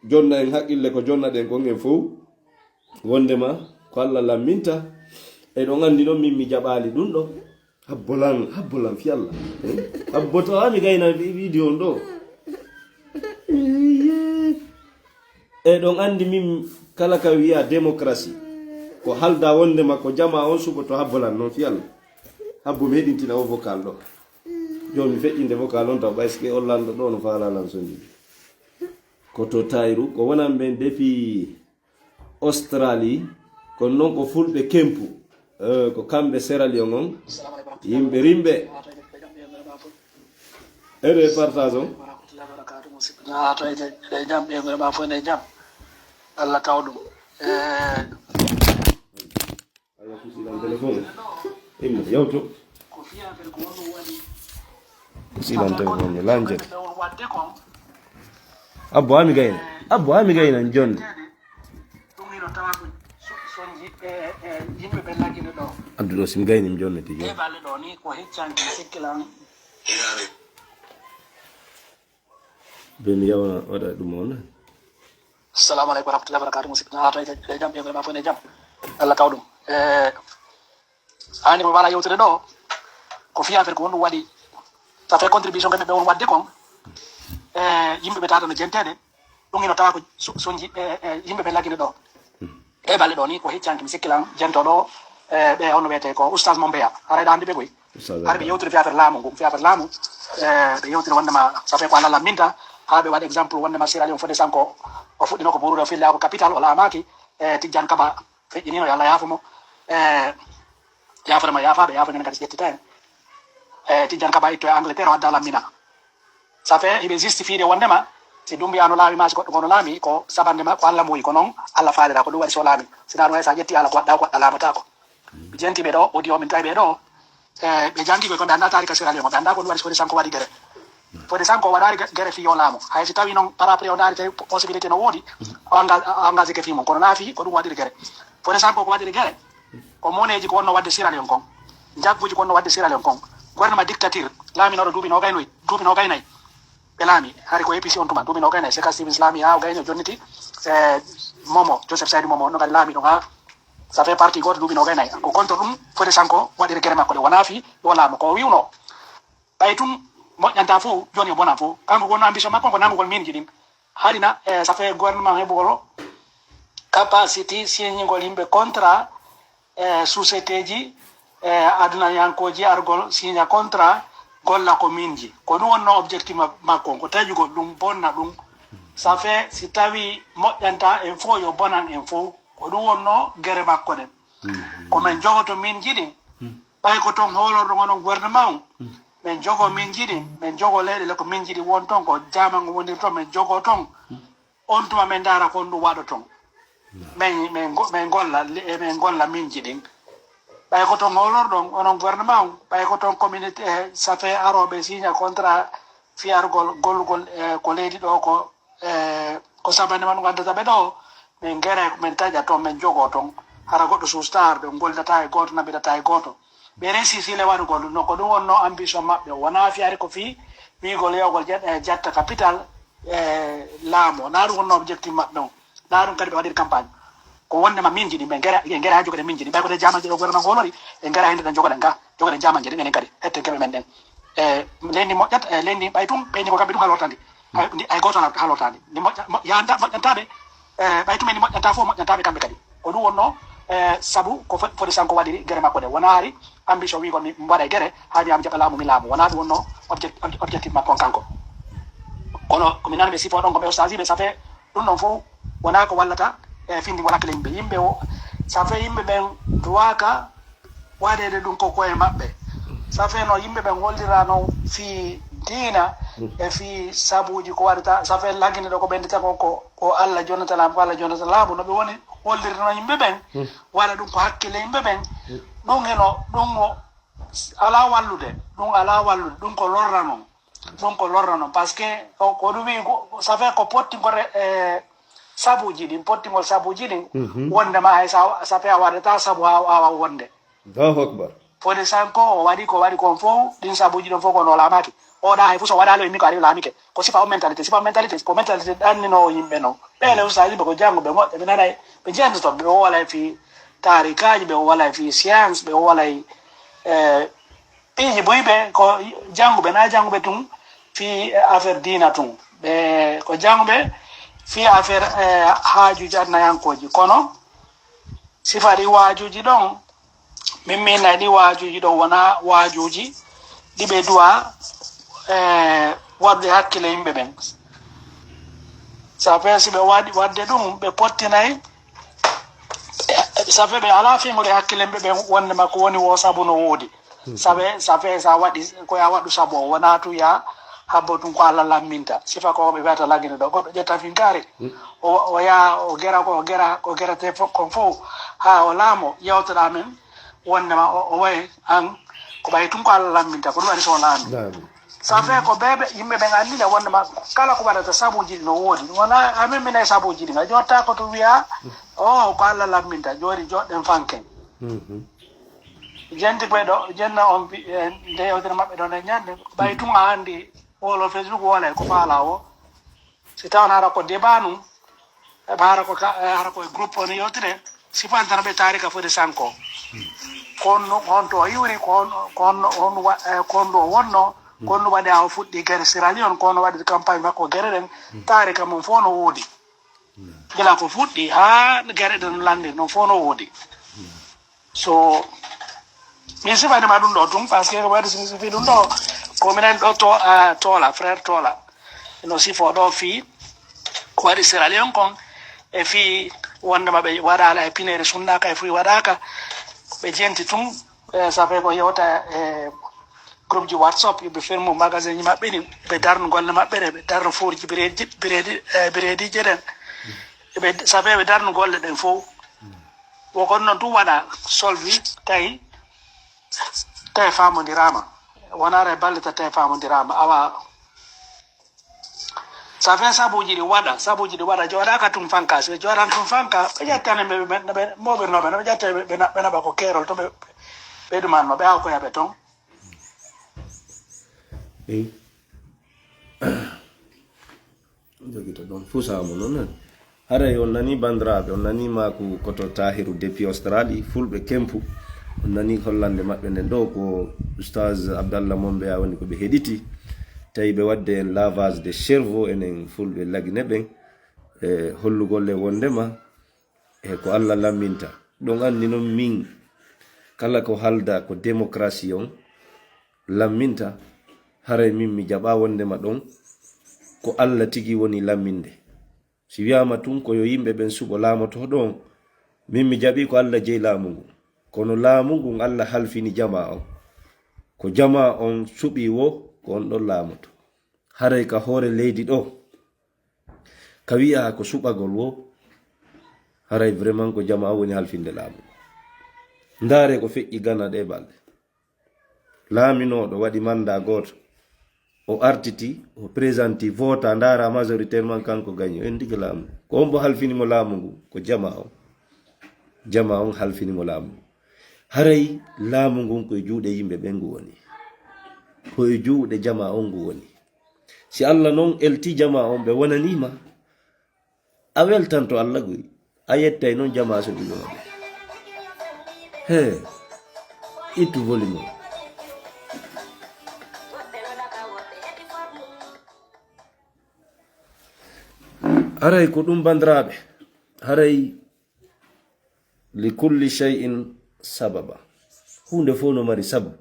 jonna en haqqille ko jonna ɗen kon en fow. Wondema ko Allah lamminta. Eɗon anndi noon min mi jaɓaali ɗum ɗo. Habbo lan, habbo lan fi Allah. Eh? Habbo tawa mi gayna vi- video on ɗo. Eɗon anndi min kala ka wiya démocratie. Ko halda wondema ko jama on suɓoto habbo lan noon fi Allah. Habbo mi heɗintina o vocal ɗo. Jooni mi feƴƴinde vocal on taw ɓay sike on lanɗo ɗo no faala lan sonji. Ko to Tayru, ko wonan ɓen depuis Australie, kono noon ko fulɓe Kempu. Eh, ko kamɓe Sierra Leone on, yimɓe rimɓe. Ere partage on. Ah, to e jam, e jam, e jam. Allah taw ɗum. Eh, Ayo, kusilan téléphone. Immo, yawtu. Kusilan téléphone, lanjet. Abbo, ami gayna. Abbo, ami gayna, jonde. Abdu ɗo, sim gayni, mi jonne tigi. Be mi yawa waɗa ɗum on. Assalamu aleykum warahmatullahi wabarakatuh. Musidɓe, haa toye e jam, ɓe ma fof ne jam. Allah taw ɗum. E, hani mo wala yewtere ɗo, ko fii affaire ko honɗum waɗi. Ça fait contribution ɓe ɓe on waɗde kon. E, yimɓe ɓe tata no jenteede. Ɗum ino tawa ko so- sonji e, e, yimɓe ɓe laggine ɗo. E balle ɗo ni ko heccanki mi sikkilan jentoɗo e ɓe hono wiyete ko oustaz Mombeya. Haray ɗa andi ɓe koy. Har ɓe yewtude fi affaire laamu ngu, fi affaire laamu. E ɓe yewtiri wondema ça fait ko Allah lamminta. Ha ɓe waɗa exemple wondema Sierra Leone fodde sanko o fuɗɗino ko burude o fille ako capital o laamaki. E Tijjan Kaba feƴƴinino yo Allah yaafo mo. E yaafore mo yaafaɓe yaafo ñande kadi si ƴettita en. E Tijjan Kaba itto e Angleterre o adda lammina. Ça fait hiɓe justifiede wondema si Dumbuya no laami ma si goɗɗo gono laami ko sabande ma ko Allah moyi ko noon Allah faalira ko ɗum waɗi so laami sina ɗum hay sa ƴetti ala ko waɗɗa ko waɗɗa laamatako. Mi jenti ɓe ɗo audio min tawi ɓe ɗo. E ɓe jangi ɓe ko ɓe annda taari ka Sierra Leone ɓe annda ko ɗum waɗi so foti sanko waɗi gere. Foti sanko o waɗaari gere fi yo laamu hay si tawi noon par après o ndaari tawi possibilité no woodi o engagé ke fi mum kono na fi ko ɗum waɗiri gere. Foti sanko ko waɗiri gere. Ko moneeji ko wonno waɗde Sierra Leone kon, njagguuji ko wonno waɗde Sierra Leone kon, gouvernement dictature laaminooɗo duuɓi noogay noy, duuɓi noogay nay. Ɓe laami hari ko A P C on tuma duuɓi noogay nay Seka Stevens laami haa o gayni o jonniti. E Momo Joseph Saidu Momo no kadi laami ɗum haa ça fait partie gooto duuɓi noogay nay ko contre ɗum foti sanko waɗiri gere makko ɗe wonaa fii ɗo laamu ko o wiwno. Ɓay tun moƴƴanta fof jooni o bona fof kanko wonno ambition makko ko nanngugol miinji ɗin. Harina e ça fait gouvernement heɓugol capacité signigol yimɓe contrat e société ji e adunayankoji argol signa contrat golla ko minji ko ɗum wonno objectif makko on ko taƴugol ɗum bonna ɗum. Ça fait si tawi moƴƴanta en fof yo bonan en fof ko ɗum wonno gere makko ɗen. Ko min jogoto minji ɗin ɓay ko ton hoolorɗo onon gouvernement on min jogo minji ɗin min jogo leyɗele ko minji ɗin won ton ko jamango woniri ton min jogo ton. On tuma min ndaara ko honɗum waɗoton. Min min min golla min golla minji ɗin. Ɓay ko ton hoolorɗon onon gouvernement on ɓay ko ton communauté e ça fait arooɓe signa contrat fiyargol gollugol e ko leydi ɗo ko e ko sabande man gandata ɓe ɗo. Min gere min taƴa ton min jogo ton hara goɗɗo sustaar ɓe gollidata e gooto naɓidata e gooto. Ɓe resi sile waɗugol ɗum no ko ɗum wonno ambition maɓɓe wona fiyari ko fii wiigol yewgol jatta capital e laamu na ɗum wonno objectif maɓɓe on. Na ɗum kadi ɓe waɗiri campagne ko wondema min jiɗi ɓe gere ɓe gere ha jogoɗen min jiɗi ɓay ko te jamanji ɗo gouvernement ngolori ɓe gere ha hende ɗen jogoɗen ga jogoɗen jamanji ɗen enen kadi hetten keɓe men ɗen. E leydi moƴƴat e leydi ɓay tun ɓeyni ko kamɓe tun halortandi. Hay ndi- hay gooto halorta halortandi ndi moƴƴa mo- yanta moƴƴantaɓe. E ɓay tun ɓe ndi moƴƴanta fof moƴƴantaɓe kamɓe kadi ko ɗum wonno. E sabu ko fo- foti sanko waɗiri gere makko ɗe wona hari ambition wiigol mi mbaɗa e gere ha mi am jaɓa laamu mi laamu wona ɗum wonno object- objectif makko on kanko. Kono komi nani ɓe sifo ɗon ko ɓe ustaji ɓe safe ɗum ɗon fof wona ko wallata e findi wona kala yimɓe yimɓe o safe yimɓe ɓen duwaka waɗede ɗum ko koye maɓɓe. Safe no yimɓe ɓen hollira noon fii diina e fii sabuuji ko waɗata safe laggine ɗo ko ɓendita ko ko ko allah jonata laamu ko allah jonata laamu no ɓe woni hollirno yimɓe ɓen waɗa ɗum ko hakkille yimɓe ɓen. Ɗum heno ɗum o alaa wallude ɗum alaa wallude ɗum ko lorra noon. Ɗum ko lorra noon parce que ko ɗum wi safe ko pottingol e sabuuji ɗin pottingol sabuuji ɗin wondema hay sa safe a waɗata sabu ha awa wonde. Allahu akbar. Fode sanko o waɗi ko waɗi kon fof ɗin sabuuji ɗon fof ko no lamaki Oɗa hay fuu so waɗaali o immi ko ari o laamike. Ko sifa o mentalité, sifa o mentalité, ko mentalité ɗanninoowo yimɓe non. Ɓe le usta yimɓe ko janngo ɓe moƴƴa, ɓe nanay, ɓe jenndoto, ɓe wolay fii taarikaaji, ɓe wolay fii science, ɓe wolay, eh, piiji buy ɓe ko jannguɓe, na jannguɓe tun fii affaire diina tun. Ɓe ko jannguɓe fii affaire, eh, haajuuji adnayankooji. Kono sifa ɗi waajuuji ɗon, min mi nay ɗi waajuuji ɗon wona waajuuji ɗi ɓe duwa, eh, waɗude hakkille yimɓe ɓen. Ça fait si ɓe waɗi, waɗde ɗum, ɓe pottinay, ça fait ɓe alaa fingol e hakkille yimɓe ɓen wonde ma ko woni wo sabu no woodi. Sabe, ça fait sa waɗi, ko ya waɗu sabu o wona tu ya habbo tun ko Alla lamminta. Sifa ko ɓe wiyata lagine ɗo, goɗɗo ƴetta finkaari. O, o ya, o gera ko, o gera, ko gerete fo-, kon fof, haa o laamo, yewtoɗa men, wondema o, o wayi an, ko ɓay tun ko Alla lamminta, ko ɗum waɗi so o laami. Laami. Ça fait ko ɓe, ɓe, yimɓe ɓen anndina wondema kala ko waɗata sabuuji ɗi no woodi. Ɗum wona, amin minen e sabuuji ɗi, nga jotta ko to wiya, o, ko Alla lamminta, jooni joɗɗen fanken. Mhm. Jenti ɓe ɗo, jenna on bi-, eh, nde yewtere maɓɓe ɗon e ñande, ɓay tun a anndi, wolo Facebook wala ko faala o. Si tawan hara ko débat nun, e hara ko ka, e hara ko e groupe on yewtire, si fantana ɓe taarika foti sanko. Kon no, on to iwri, kon, kon no, on wa-, eh, kon ɗo wonno, kon no waɗi awa fuɗɗi gere Sierra Leone, kon no waɗi campagne makko gere ɗen, taarika mum fof no woodi. Gila ko fuɗɗi, haa gere ɗen lande, non fof no woodi. So, min sifanima ɗum ɗo tun, parce que ko waɗi si, si fi ɗum ɗo, ko minen ɗo to, ah, Tola, frère Tola. No sifo ɗo fii, ko waɗi Sierra Leone kon, e fii wondema ɓe waɗaala e pineeri sunnaaka e fii waɗaaka, ɓe jenti tun, eh, ça fait ko yewta, eh, groupe ji WhatsApp, ɓe fermu magasin ji maɓɓe ɗin, ɓe darnu golle maɓɓe ɗe, ɓe darnu fourji biredi, biredi, eh, biredi je ɗen. Ɓe, ça fait ɓe darnu golle ɗen fof. Wo kon non tun waɗa solvi, tawi, tawi famondirama. Wona re ballita tawi famondirama. Awa, ça fait sabuuji ɗi waɗa, sabuuji ɗi waɗa, jooɗaka tun fanka. Si ɓe jooɗan tun fanka, ɓe ƴettane ɓe, ɓe, ɓe, ɓe moɓirnoɓe, no ɓe ƴetta ɓe, ɓe na-, ɓe naɓa ko keerol to ɓe, ɓe ɗumanno, ɓe awa koyaɓe ton. Eyi. Jogito ɗon fuu saamu non, non. Haray on nani, banndiraaɓe, on nani maaku koto Tahiru depuis Australie, Fulɓe Kempu. On nani hollande maɓɓe nden ɗo ko Oustaz Abdallah Mombeya woni ko ɓe heɗiti. Tawi ɓe wadde en lavage de cerveau enen Fulɓe Lagine ɓen. E hollugol e wondema e ko Alla lamminta. Ɗon anndi non min kala ko halda ko démocratie on lamminta, haray min mi jaɓa wondema ɗon ko Alla tigi woni lamminde. Si wi'aama tun ko yo yimɓe ɓen suɓo laamoto ɗon, min mi jaɓi ko Alla jeyi laamu ngun. Kono laamu ngun Alla halfini jamaa on. Ko jamaa on suɓi wo ko on ɗon laamoto. Haray ka hoore leydi ɗo, ka wi'a ko suɓagol wo, haray vraiment ko jamaa woni halfinde laamu. Ndaare ko feƴƴi Gana ɗe balɗe. Laaminooɗo waɗi manda gooto. O artiti, o présenti, vota, ndaara majoritairement kanko gañi. O endike laamu. Ko on bo halfini mo laamu ngu, ko jamaa on. Jamaa on halfini mo laamu ngu. Haray laamu ngun ko e juuɗe yimɓe ɓen ngu woni. Ko e juuɗe jamaa on ngu woni. Si Alla non elti jamaa on ɓe wonaniima, a weltanto Alla guy. A yettay non jamaa so ɗum wonde. He, ittu volume o. Haray ko ɗum, banndiraaɓe. Haray li kulli shay'in sababa. Huunde fof no mari sabu.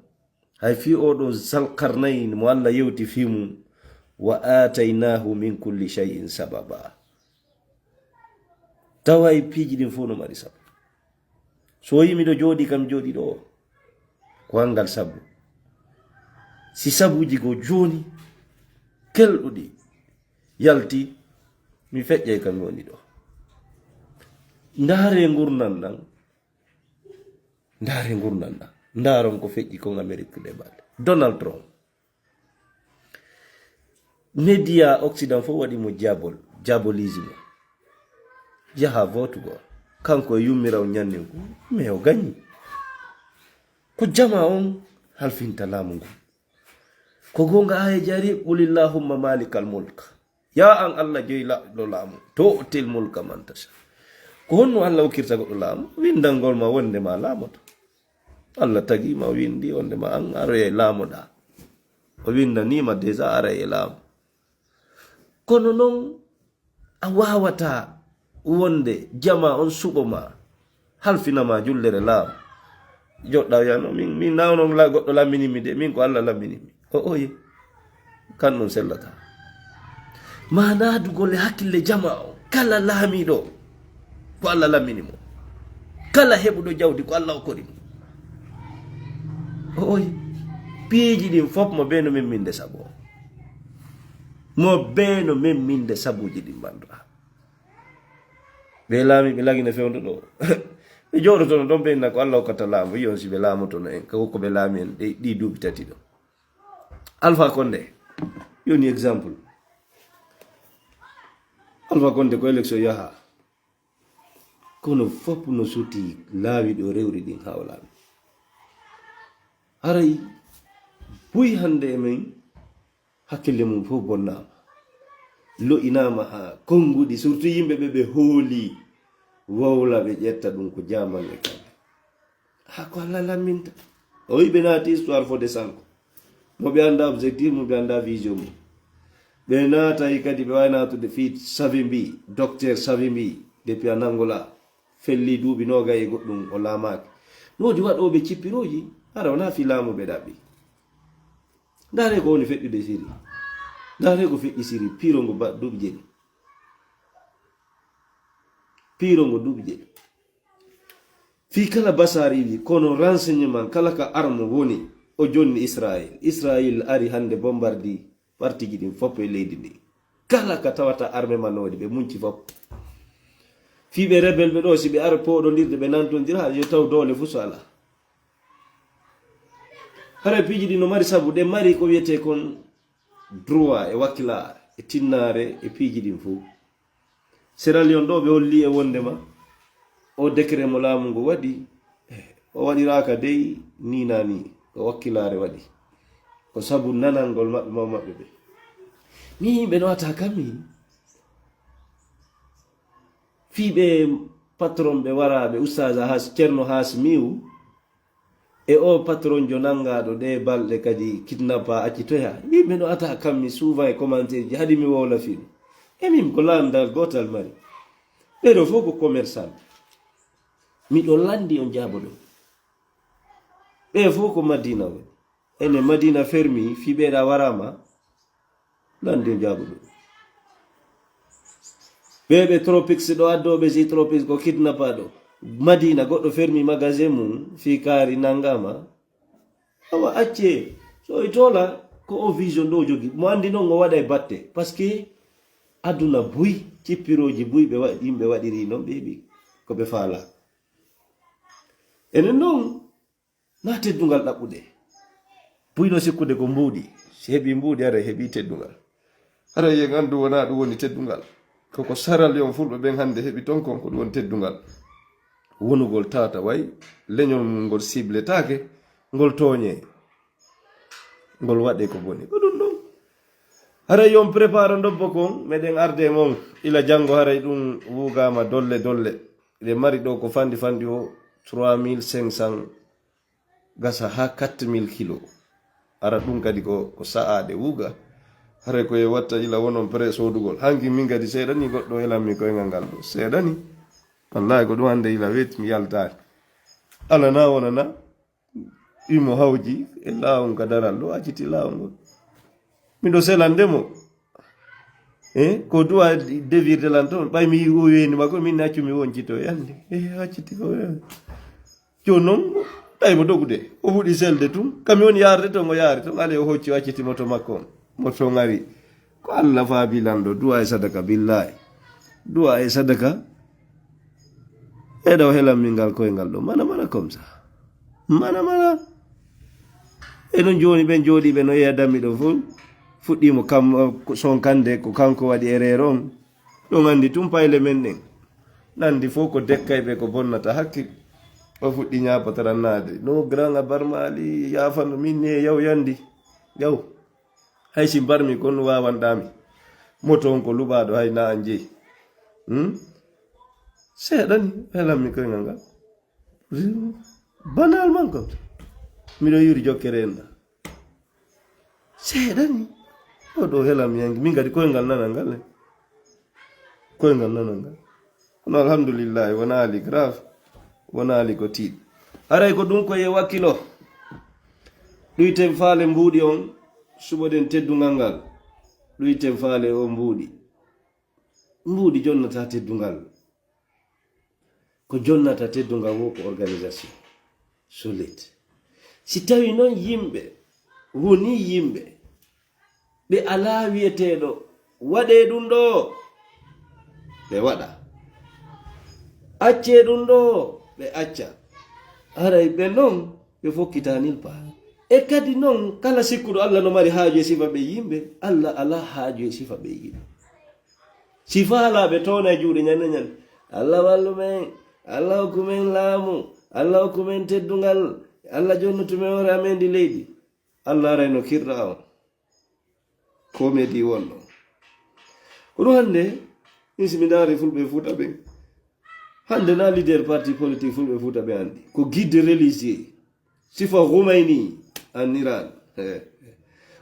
Hay fii oo ɗoo Zal Qarnayn mo Alla yewti fii mum, "Wa aataynaahu min kulli shay'in sababa." Tawa e piiji ɗin fof no mari sabu. So o yii miɗo jooɗii kam jooɗii ɗoo, ko anngal sabu. Si sabuuji goo jooni kelɗuɗi yalti, mi feƴƴay kam woni ɗoo. Ndaaree ngurndan ɗan. Ndaare ngurndan ɗan. Ndaaron ko feƴƴi kon Amerik ɗe balɗe. Donald Trump. Média Occident fof waɗi mo diabol, diabolise mo. Yaha vote goo. Kanko e yummiraw ñannen ko, mais o gañi. Ko jamaa on halfinta laamu ngu. Ko goonga aya jari, "Qulillahumma malikal mulk." Ya an Allah joyi laɗɗo laamu, tu'til mulka man tasha. Ko honno Allah okkirta goɗɗo laamu? Windangol ma wonde ma laamoto. Allah tagi ma, windi wonde ma an aroye laamoɗa. O windanima déjà aroye laamu. Kono non a wawata wonde jama on suɓo ma, halfina ma jullere laamu. Joɗɗa wiyano, "Min, min na onon la-, goɗɗo lamini mi de, min ko Allah lamini mi." O oye, kan ɗum sellata. Ma naadugol e hakkille jama o, kala laamiɗo, ko Allah lamini mo. Kala heɓuɗo jawdi, ko Allah okkori mo. O oye, piiji ɗin fof mo beno min minde sabu o. Mo beno min minde sabuji ɗin banduɗa. Ɓe laami, ɓe lagine fewndo ɗo. Ɓe jooɗotono ɗon, ɓe inna ko Allah hokkata laamu. Wi on si ɓe laamotono en, ka ko ɓe laami en ɗi, ɗi duuɓi tati ɗo. Alpha Condé, yoni exemple. Alpha Condé ko élection yaha. Kono fof no suti laawi ɗo rewri ɗin haa o laami. Haray buy hannde e men hakkille mum fof bonnaama. Lo'inaama haa konnguɗi, surtout yimɓe ɓe ɓe hooli wowla ɓe ƴetta ɗum ko jaaman e kamɓe. Haa ko Allah lamminta. O wi'i ɓe naati histoire fodde sanko. Mo ɓe annda objectif, mo ɓe annda vision mum. Ɓe naatay kadi ɓe waawi naatude fii Savimbi, docteur Savimbi, depuis en Angola. Felli duuɓi noogay e goɗɗum o laamaaki. No woodi waɗooɓe cippirooji, hara wonaa fii laamu ɓe ɗaɓɓi. Ndaaree ko woni feƴƴude Siri. Ndaaree ko feƴƴi Siri, piiro ngo ba-, duuɓi jeɗi. Piiro ngo duuɓi jeɗi. Fii kala basaari wi, kono renseignement kala ka armo woni, o jonni Israël. Israël ari hannde bombardi partiji ɗin fof e leydi ndi. Kala ka tawata arme manoɗi, ɓe munci fof. Fii ɓe rebel ɓe ɗo, si ɓe ara pooɗondirde, ɓe nantondira, yo taw doole fuu so alaa. Hara piiji ɗin no mari sabu, ɗe mari ko wiyetee kon droit e wakkilaare, e tinnaare, e piiji ɗin fof. Sierra Leone ɗo ɓe holli e wondema o décret mo laamu ngu waɗi, eh, o waɗiraaka dey ni na ni, ko wakkilaare waɗi. Ko sabu nanangol maɓɓe, maw maɓɓe ɓe. Ni yimɓe no wata kammi. Fii ɓe patron ɓe wara, ɓe Ustaz Has, Cerno Has Miw, e o patron jo nangaaɗo ɗe balɗe kadi kidnappa accitoya. Yimɓe no ata kammi souvent e commentaire ji, haɗi mi wowla fii ɗum. E min ko landal gootal mari. Ɓe ɗo fof ko commerçant. Miɗo landi on jaaboɗon. Ɓe fof ko Madina woni. Ene Madina fermi, fii ɓeeɗa waraama, landi on jaaboɗon. Ɓe ɓe Tropics ɗo, addooɓe si Tropics ko kidnappa ɗo. Madina, goɗɗo fermi magasin mum, fii kaari nangama. Awa, accee. So e toola, ko o vision ɗo jogi. Mo andi noon o waɗa e batte. Parce que aduna buy, cippirooji buy ɓe wa-, yimɓe waɗiri noon, ɓe ɓi ko ɓe faala. Enen noon, na teddungal ɗaɓɓude. Buy no sikkude ko mbuuɗi. Si heɓi mbuuɗi, ara heɓi teddungal. Hara yen anndu wonaa ɗum woni teddungal. Koko Sierra Leone fulɓe ɓen hannde heɓi ton kon, ko ɗum woni teddungal. Wonugol tata way, leñol mum ngol sibletaake, ngol tooñe, ngol waɗe ko boni. Ko ɗum ɗon. Haray yon prépare ndobbo kon, meɗen arde e mon. Ila janngo haray ɗum wuugaama dolle dolle. Ɗe mari ɗo ko fanɗi fanɗi o trois mille cinq cents gasa haa quatre mille kilo. Ara ɗum kadi ko, ko sa'aade wuuga. Haray ko e watta ila wonon prêt soodugol. Hanki min kadi seeɗani goɗɗo helanmi koyngal ngal ɗo. Seeɗani. Wallahi ko ɗum hannde ila weeti mi yaltaani. Ala na wona na. Imo hawji e laawol ka daral ɗo, acciti laawol ngol. Miɗo selande mo. Eh, ko duwa devirde lan toon. Ɓay mi yi'i o weeni makko, min accu mi woncito e annde. Eh, acciti ko, eh. Jooni noon, tawi mo dogude. O fuɗi selde tun. Kam mi woni yaarde toon, o yaari toon. Ale o hocci, o acciti moto makko on. Moto ngari. Ko Allah faabi lanɗo. Duwa e sadaka, billahi. Duwa e sadaka. Eɗo helan min ngal koyngal ɗo. Mana, mana comme ça. Mana, mana. E non jooni ɓen jooɗiiɓe no yeeya dammi ɗo fof. Fuɗɗiimo kam, sonkande ko kanko waɗi erreur on. Ɗum anndi tun payle men ɗen. Nandi fof ko dekkayɓe ko bonnata hakkil. O fuɗɗi ñaapotarannaade. No grand a barmaali yaafano min ni e yaw yandi. Yaw. Hay si mbarmi kon wawanɗami. Moto on ko luɓaaɗo hay na an jeyi. Hmm? Seeɗa ni, helammi koyngal ngal. Banal man ko. Miɗo yuri jokkere en ɗa. Seeɗa ni. O ɗo helammi hanki. Min kadi koyngal nanal ngal. Koyngal nanal ngal. Kono alhamdulillahi, wona ali grave, wona ali ko tiiɗ. Haray ko ɗum ko ye wakkilo. Ɗuyten faale mbuuɗi on, suɓoɗen teddungal ngal. Ɗuyten faale o mbuuɗi. Mbuuɗi jonnata teddungal. Ko jonnata teddungal wo ko organisation. Solide. Si tawi noon yimɓe woni yimɓe, ɓe alaa wiyeteeɗo, "Waɗee ɗum ɗo." Ɓe waɗa. "Accee ɗum ɗo." Ɓe acca. Haray ɓe noon, ɓe fokkitanil paa. E kadi noon, kala sikkuɗo Alla no mari haaju e sifa ɓe yimɓe, Alla alaa haaju e sifa ɓe yimɓe. Si faalaaɓe toona e juuɗe ñande ñande, "Alla wallu men, Alla hokku men laamu, Alla hokku men teddungal, Alla jonnutu men hoore amen ndi leydi." Alla aray no kirɗa on. Komedi wonno. Kono hannde, min si mi ndaari Fulɓe Fuuta ɓen, hannde na leader parti politique Fulɓe Fuuta ɓe anndi. Ko guide religieux. Sifa Khomeini en Iran. Eh.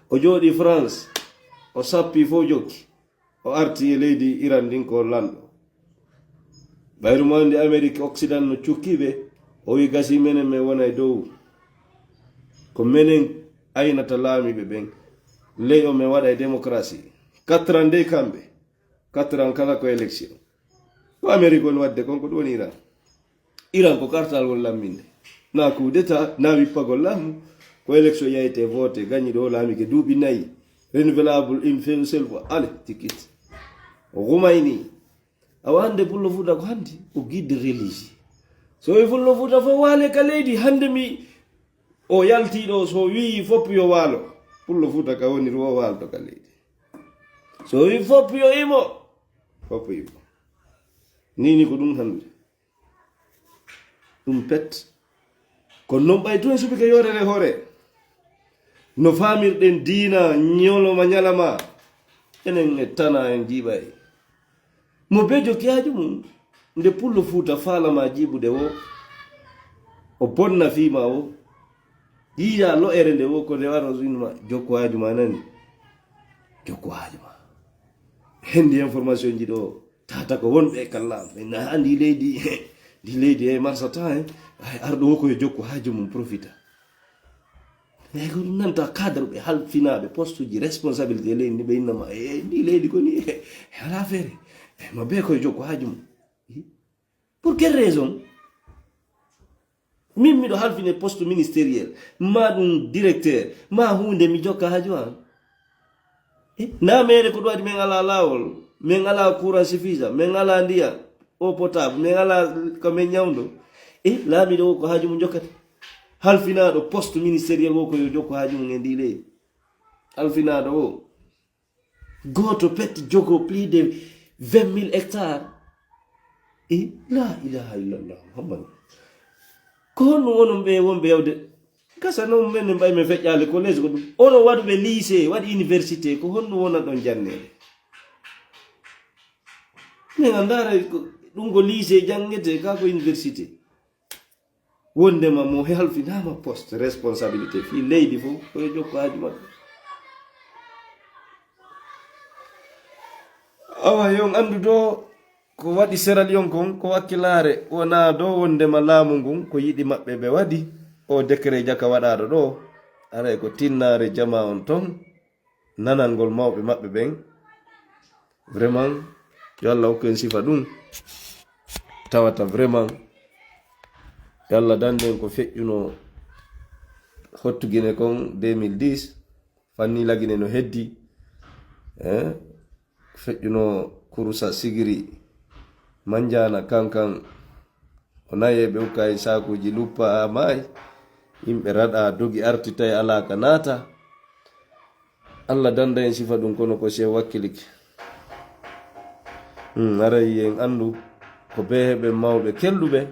O jooɗi France. O sappi fof jokki. O arti e leydi Iran ndin ko lanɗo. Ɓayru mo anndi Amérique Occident no cukki ɓe. O wi gasi menen men wona e dow. Ko menen aynata laamiiɓe ɓen. Ley o men waɗa e démocratie. Quatre ans dey kamɓe. Quatre ans kala ko élection. Ko Amérique woni waɗde kon, ko ɗum woni Iran. Iran ko kartal woni lamminde. Na coup d'état, na wippagol laamu. Ko élection yayte vote, gañiɗo o laamike duuɓi nayi. Renouvelable une seule fois. Allez, ticket. O Khomeini. Awa hannde Pullo Fuuta ko hannde o guide religieux. So wi Pullo Fuuta fof waale ka leydi, hannde mi o yaltiiɗo, so wii fof yo waalo. Pullo Fuuta ka woni o waalto ka leydi. So wii fof yo imo, fof imo. Ni ni ko ɗum hannde. Ɗum pet. Kono noon ɓay tun suɓi ka yorere hoore. No faamirɗen diina ñoloma ñalama. Enen e tana en jiiɓay. Mo be jokki haaju mum. Nde Pullo Fuuta faalama jiiɓude wo. O bonna fiima wo. Yiya lo'ere nde wo ko nde waro inuma jokko haaju ma nani. Jokko haaju ma. Hendi information ji ɗo. Tata ko wonɓe e kalla. Na andi leydi. Ndi leydi e marsata en. Ay arɗo wo ko yo jokko haaju mum profita. Eyi ko ɗum nanta cadre ɓe halfinaaɓe poste uji responsabilité leydi ndi ɓe innama e ndi leydi ko ni e ala feere. E ma be koye jokko haaju mum. Pour quelle raison? Min miɗo halfine poste ministériel, ma ɗum directeur, ma huunde mi jokka haaju an. Eh, na mere ko ɗum waɗi min ala laawol, min ala courant suffisant, min ala ndiyam eau potable, min ala ko min ñawndo. Eh, laamiiɗo o ko haaju mum jokkata. Halfinaaɗo poste ministériel o ko yo jokko haaju mum e ndi leydi. Halfinaaɗo o. Gooto pet jogo plus de vingt mille hectares. E la ilaha illallah Muhammad. Ko honno wonon ɓe wonɓe yawde? Gasa noon men ne mbayi men feƴƴaali collège ko ɗum. Ono waɗuɓe lycée, waɗi université, ko honno wona ɗon jannede? Min anndaara ko, ɗum ko lycée janngete, ka ko université. Wondema mo halfinaama poste responsabilité fii leydi fof, ko yo jokko haaju maɓɓe. Awa, yon anndu do ko waɗi Sierra Leone kon, ko wakkilaare wonaa do wondema laamu ngun, ko yiɗi maɓɓe ɓe waɗi. O décret jaka waɗaaɗo ɗo, aray ko tinnaare jamaa on ton. Nanangol mawɓe maɓɓe ɓen. Vraiment, yo Allah hokku en sifa ɗum. Tawata vraiment, yo Allah dande en ko feƴƴuno hottu Gine kon deux mille dix. Fanni lagine no heddi. Eh? Ko feƴƴuno Kurusa Sigiri. Manjana Kankan. O nayi ɓe ukka e saakuuji luppa haa maayi. Yimɓe raɗa dogi arti tawi alaa ka naata. Allah danda en sifa ɗum kono ko si en wakkilike. Hmm, aray en anndu ko bee heɓen mawɓe kelɗuɓe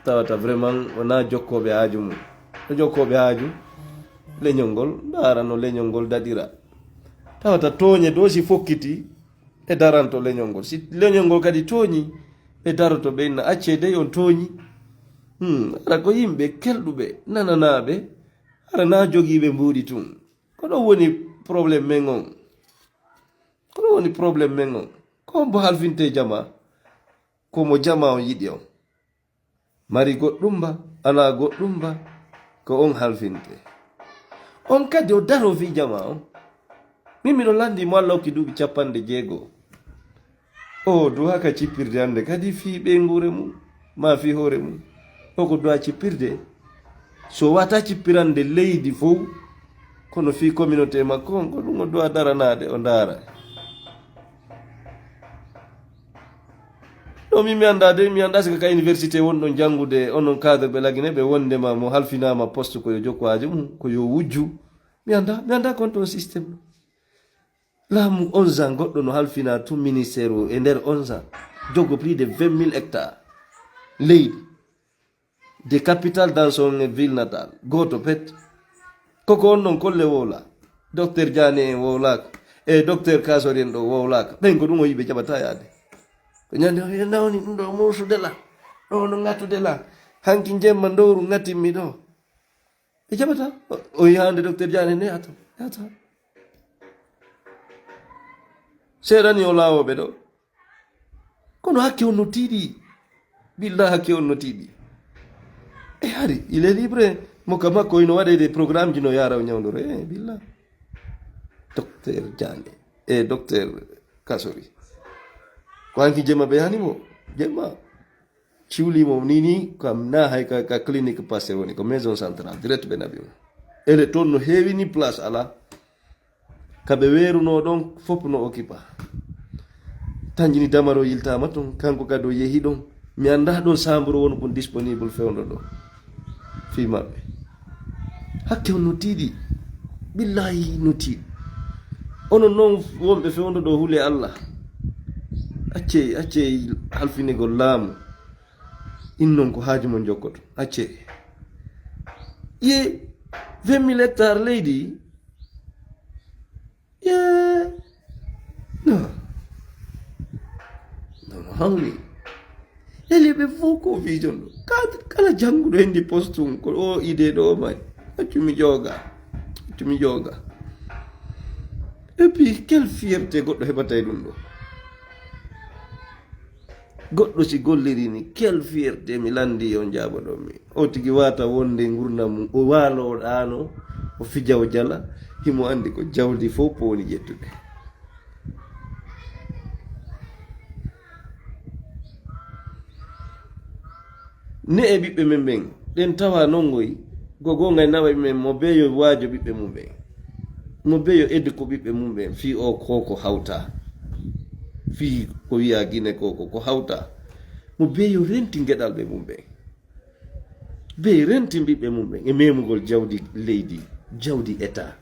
tawata vraiment wonaa jokkooɓe haaju mum. Ko jokkooɓe haaju leñol ngol, ndaara no leñol ngol daɗira. Tawata tooñe ɗo si fokkiti, ɓe daranto leñol ngol. Si leñol ngol kadi tooñi, ɓe daroto ɓe inna accee dey on tooñi. Hmm, hara ko yimɓe kelɗuɓe, nananaaɓe, hara na jogiiɓe mbuuɗi tun. Ko ɗon woni problème men on. Ko ɗon woni problème men on. Ko hombo halfinte jama? Ko mo jama on yiɗi on. Mari goɗɗum ba, alaa goɗɗum ba, ko on halfinte. On kadi o daro fii jama on. Min miɗo lanndi mo Alla hokki duuɓi capanɗe jeego. O duwa ka cippirde hannde kadi fii ɓeynguure mum, maa fii hoore mum. O ko duwa cippirde. So wata cippirande leydi fow, kono fii communauté makko on, ko ɗum o duwa daranaade, o ndaara. Ɗo min mi anndaa de, mi anndaa si ko ka université wonɗon janngude, onon cadre ɓe Lagine ɓe wonndema mo halfinaama poste ko yo jokku haaju mum, ko yo wujju. Mi anndaa, mi anndaa kon ton système ɗo. Laamu onze ans goɗɗo no halfina tun ministère o e nder onze ans. Jogo plus de vingt mille hectares leydi. De capitale dans son ville natale. Gooto pet. Koko on ɗon kolle wowla. Docteur Diané en wowlaaka. E docteur Kasori en ɗo wowlaaka. Ɓen ko ɗum o yiɓe jaɓata yaade. Ko ñande o wiya nawni ɗum ɗo muusude la. Ɗo no ŋatude la. Hanki jemma ndowru ŋatimmi ɗo. Ɓe jaɓata. O, o yi hande docteur Diané ne yaata. Yaata. Seeɗani o laawoɓe ɗo. Kono hakke on no tiiɗi. Billa hakke on no tiiɗi. E hari, il est libre. Mo ka makko ino waɗe des programme ji no yaara o ñawndoro. E billa. Docteur Diané. E docteur Kasori. Ko hanki jemma ɓe hani mo. Jemma. Ciwli mo ni ni kam na hay ka, ka clinique Pasteur woni ko maison centrale direct ɓe naɓi mo. Ele toon no heewi ni place ala. Ka ɓe weeruno ɗon fof no okipa. Tanjini damaro yiltama ton, kanko kadi o yehi ɗon. Mi annda ɗon samburu won kon disponible fewndo ɗo. Fii maɓɓe. Hakke on no tiiɗi. Billahi no tiiɗi. Onon non wonɓe fewndo ɗo hule Allah. Accee, accee halfinigol laamu. In non ko haaju mon jokkoto. Accee. Ye vingt mille hectares leydi. Ye. No. No, no hawni. Ele ɓe fof ko vision ɗo. Ka-, kala jannguɗo hendi postum ko o idée ɗo mari. Accu mi jooga. Accu mi jooga. Et puis, quelle fierté goɗɗo heɓata e ɗum ɗo? Goɗɗo si golliri ni, quelle fierté mi lanndi on jaaboɗon mi. O tigi wata wonde ngurnam mum, o waalo o ɗaano, o fija o jala, himo anndi ko jawdi fof powni ƴettude. Ne e ɓiɓɓe men ɓen, ɗen tawa non ngoy, go goongay nawa ɓe men, mo beyo waajo ɓiɓɓe mum ɓen. Mo beyo eddi ko ɓiɓɓe mum ɓen, fii o ko ko hawta. Fii ko wiya Gine ko, ko, ko hawta. Mo beyo renti geɗalɓe mum ɓen. Bey renti ɓiɓɓe mum ɓen e memugol jawdi leydi, jawdi État.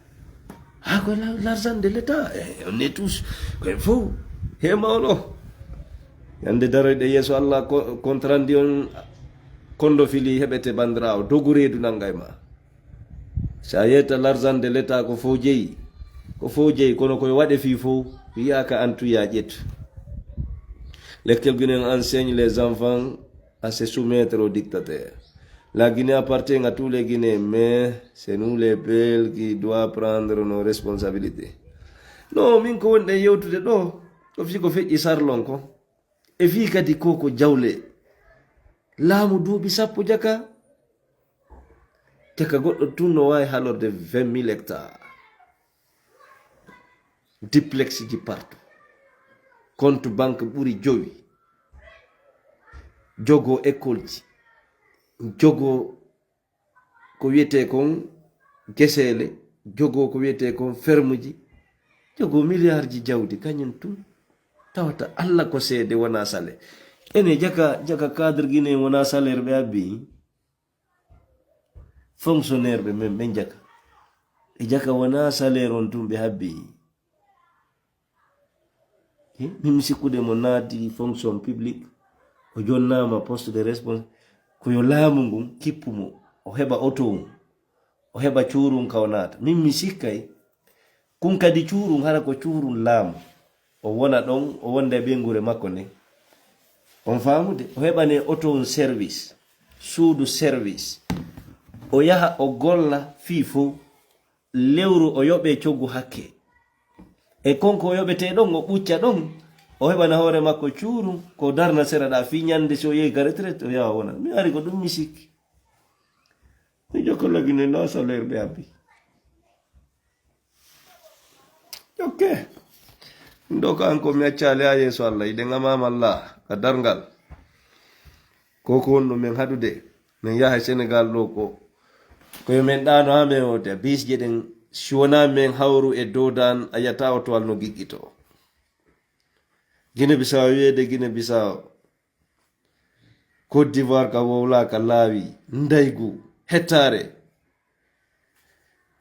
Haa ko la-, l'argent de l'État, eh, on est tous, ko en fof, he mawɗo. Ñande daroyɗe yeeso Allah ko, contrandi on kondo fili heɓete bandiraawo, dogu reedu nanga e ma. Sa yetta l'argent de l'État ko fof jeyi, ko fof jeyi, kono koye waɗe fii fof, wiyaaka an tuya ƴettu. Lekkel ginen enseigne les enfants à se soumettre au dictateur. La Guinée appartient à tous les Guinéens, mais c'est nous les peuls qui doit prendre nos responsabilités. No, min ko wonɗen yewtude ɗo, ko fii ko feƴƴi sarlon ko. E fii kadi ko ko jawle. Laamu duuɓi sappo jaka, jaka goɗɗo tun no waawi halorde vingt mille hectares. Duplex ji partout. Compte banque ɓuri jowi. Jogo école ji. Jogo ko wiyetee kon geseele. Jogo ko wiyetee kon ferme ji. Jogo milliard ji jawdi kañum tun. Tawata Allah ko seede wona sale. Ene jaka, jaka cadre Guinée wona salaire ɓe abbi. Fonctionnaire ɓe men, ɓen jaka. E jaka wona salaire on tun ɓe habbi. Eh, min mi sikkude mo naati fonction publique, o jonnaama poste de respons-, ko yo laamu ngun kippu mo, o heɓa oto on, o heɓa cuurun ka o naata. Min mi sikkay, Kun kadi cuurum, hara ko cuurum laamu. O wona ɗon, o wonda e ɓeynguure makko nden. On faamude? O heɓane oto on service, suudu service. O yaha o golla fii fow. Lewru o yoɓe coggu hakke. E konko o yoɓete ɗon, o ɓucca ɗon. O heɓana hoore makko cuurum, ko darna sera ɗa fii ñande si o yehi ka retraite, o yaha o wona. Mi ari ko ɗum mi sikki. Mi jokka lagine na salaire ɓe abbi. Jokke. Ɗum ɗo ko an ko mi accaali ha yeeso Allah. Iɗen amama Allah ka darngal. Ko ko wonno men haɗude. Men yaha e Senegal ɗo ko. Ko yo men ɗaano ha men wota. Bisje ɗen si wona men hawru e dodan a yata o towal no giggito. Guinée Bissau wiyeede Guinée Bissau. Côte d'Ivoire ka wowlaaka laawi, ndaygu, hettaare.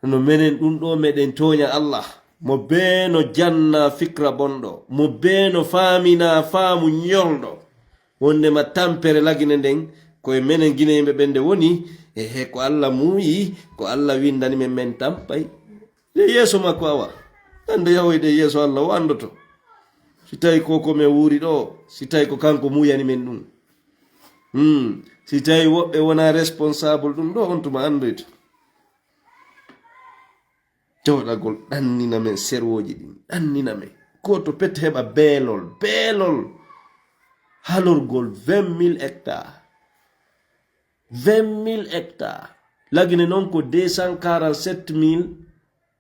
No menen ɗum ɗo meɗen tooña Allah, mo bee no janna fikra bonɗo, mo bee no faamina faamu ñolɗo. Wondema tampere lagine nden, ko e menen Gineyimɓe ɓen nde woni, e he ko Allah muuyi, ko Allah windani men, men tampay. Ɗe yeeso makko awa. Ande yahoyde yeeso Allah o andoto. Si tawi ko ko men wuuri ɗo, si tawi ko kanko muuyani men ɗum. Hmm. Si tawi woɓɓe wona responsable ɗum ɗo, on tuma andoyto. Jooɗagol ɗannina men serwooji ɗin, ɗannina men. Ko to pet heɓa beelol, beelol. Halorgol vingt mille hectares. Vingt mille hectares. Lagine noon ko deux cent quarante-sept mille.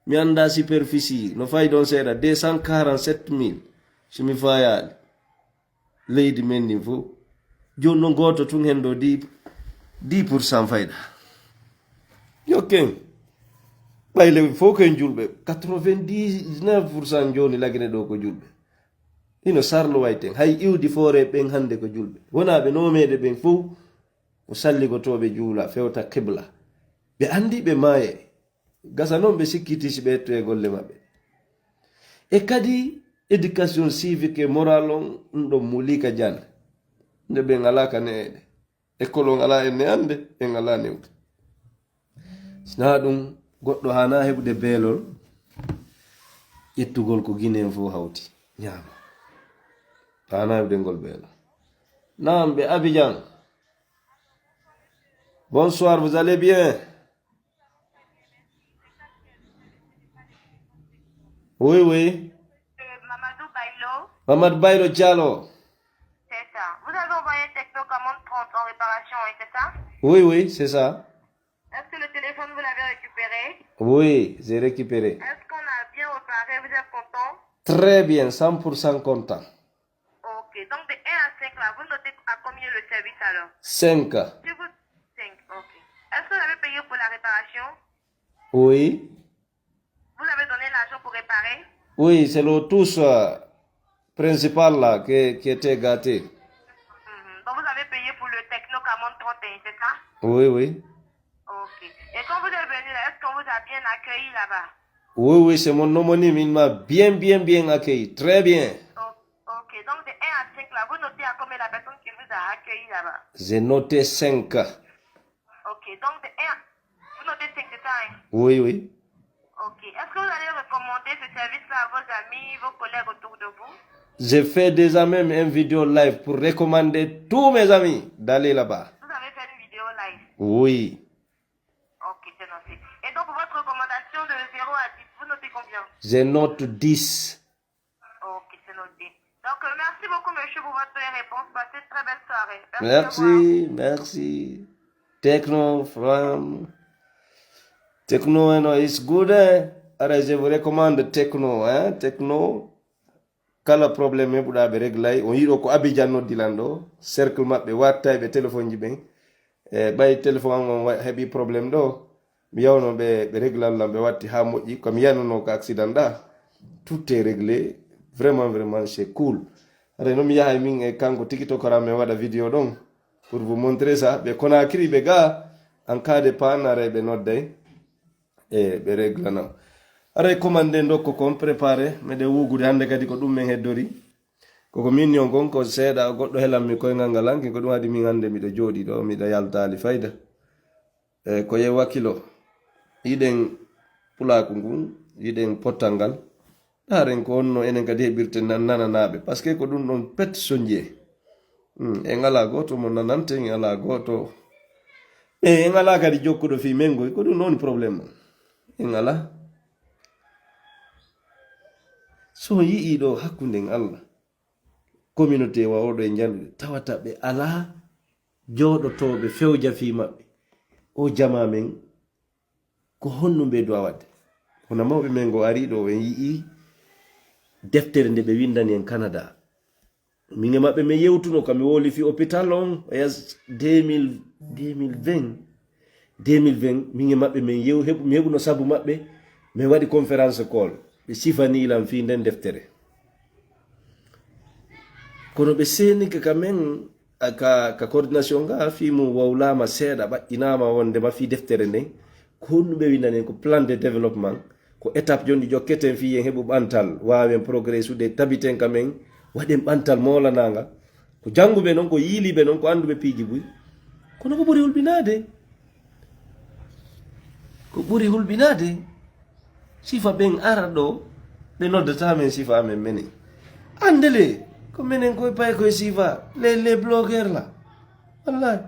Mi annda superficie no fayi ɗon seeɗa, deux cent quarante-sept mille. Si mi fayaali. Leydi men ndin fof. Jooni noon gooto tun hen ɗo dix, dix pour cent fayda. Yo ken. Ɓay lewɓe fof ko en julɓe. Quatre-vingt-dix-neuf pour cent jooni lagine ɗo ko julɓe. Hino sarlo wayten. Hay iwdi foore ɓen hannde ko julɓe. Wonaa ɓe noomeede ɓen fof ko salligotooɓe juula fewta qibla. Ɓe anndi ɓe maaye. Gasa noon ɓe sikkiti si ɓe etto e golle maɓɓe. E kadi éducation civique et morale on, ɗum ɗon muuli ka jannde. Nde ɓe ngalaa ka ne'eede. École on alaa en ne'ande, en alaa newde. Sinaa ɗum, goɗɗo haanaa heɓude beelol, ƴettugol ko Guinée en fof hawti, ñaama. Haanaa heɓude ngol beelol. Naam, ɓe Abidjan. Bonsoir, vous allez bien? Oui, oui. Euh, Mamadou Bailo. Mamadou Bailo Diallo. C'est ça. Vous avez envoyé un texto commande trente en réparation, oui, c'est ça? Oui, oui, c'est ça. Est-ce que le téléphone, vous l'avez récupéré? Oui, j'ai récupéré. Est-ce qu'on a bien réparé? Vous êtes content? Très bien, cent pour cent content. Ok, donc de un à cinq là, vous notez à combien le service alors? Cinq. Si vous... cinq, ok. Est-ce que vous avez payé pour la réparation? Oui. Vous avez donné l'argent pour réparer? Oui, c'est le tous, euh, principal là qui, qui était gâté. Mhm. Donc vous avez payé pour le Tecno Camon trente et un, c'est ça? Oui, oui. Ok. Et quand vous êtes venu là, est-ce qu'on vous a bien accueilli là-bas? Oui, oui, c'est mon homonyme, il m'a bien, bien, bien accueilli. Très bien. O-, ok, donc de un à cinq là, vous notez à combien la personne qui vous a accueilli là-bas? J'ai noté cinq. Ok, donc de un, vous notez cinq, c'est ça, hein? Oui, oui. Ok. Est-ce que vous allez recommander ce service-là à vos amis, vos collègues autour de vous? J'ai fait déjà même une vidéo live pour recommander tous mes amis d'aller là-bas. Vous avez fait une vidéo live? Oui. Ok, c'est noté. Et donc, votre recommandation de zéro à dix, vous notez combien? Je note dix. Ok, c'est noté. Donc, euh, merci beaucoup, monsieur, pour votre réponse. Passez une très belle soirée. Merci, au revoir. Merci, merci. Tecno from Tecno, you know, it's good, eh? Ara, je vous recommande Tecno, hein? Tecno, kala problème heɓuɗa ɓe réglay. On yiɗo ko Abidjan noddi lan ɗo, cercle maɓɓe, watta e ɓe téléphone ji ɓen. E ɓay téléphone an on wa-, heɓi problème ɗo, mi yawno ɓe, ɓe réglal lan, ɓe watti ha moƴƴi, ko mi yanunoo ko accident ɗa. Tout est réglé. Vraiment, vraiment, c'est cool. Ara no mi yahay min e kanko tigi to kora mi waɗa vidéo ɗon pour vous montrer ça. Ɓe Conakry ɓe ga, en cas de panne, ara ɓe nodday. E ɓe réglanam. Ara commande ndokko kon préparé, meɗen wuugude hannde kadi ko ɗum men heddori. Koko min on kon ko seeɗa goɗɗo helan mi koyngal ngal hanki, ko ɗum haɗi min hannde miɗo jooɗi ɗo, miɗo yaltaali fayda. E ko ye wakilo, yiɗen pulaaku ngun, yiɗen pottal ngal. Ndaaren ko honno enen kadi heɓirten nan-, nananaaɓe. Parce que ko ɗum ɗon pet sonjee. Hmm, en alaa gooto mo nananten, en alaa gooto. E en alaa kadi jokkuɗo fii men ngoy, ko ɗum ɗon woni problème o. En alaa. So on yi'ii ɗo hakkunden Allah, communauté wa oɗo e njanɗude, tawata ɓe alaa jooɗotooɓe fewja fii maɓɓe. O jamaa men, ko honɗum ɓe du'a waɗde? Kono mawɓe men ngo ari ɗo, en yi'ii deftere nde ɓe winndani en Canada. Min e maɓɓe men yewtuno, ka mi woli fii hôpital on, o yas deux mille, deux mille vingt. Deux mille vingt, min e maɓɓe men yew-, heɓu-, mi heɓuno sabu maɓɓe, min waɗi conférence call. Ɓe sifanii lan fii nden deftere. Kono ɓe seenike ka men, a, ka, ka coordination nga, fii mum wowlaama seeɗa, ɓaƴƴinaama wonndema fii deftere nden, ko honɗum ɓe winndani en? Ko plan de développement, ko étape jonɗi jokketen fii en heɓu ɓantal, waawen progressude, tabiten ka men, waɗen ɓantal moolanaangal. Ko jannguɓe non, ko yiiliiɓe non, ko annduɓe piiji buy. Kono ko ɓuri hulɓinaade. Ko ɓuri hulɓinaade. Sifa ɓen ara ɗo, ɓe noddata men sifa amen menen. Anndele, ko menen koye paye koye sifa, les, les blogueurs là. Wallahi.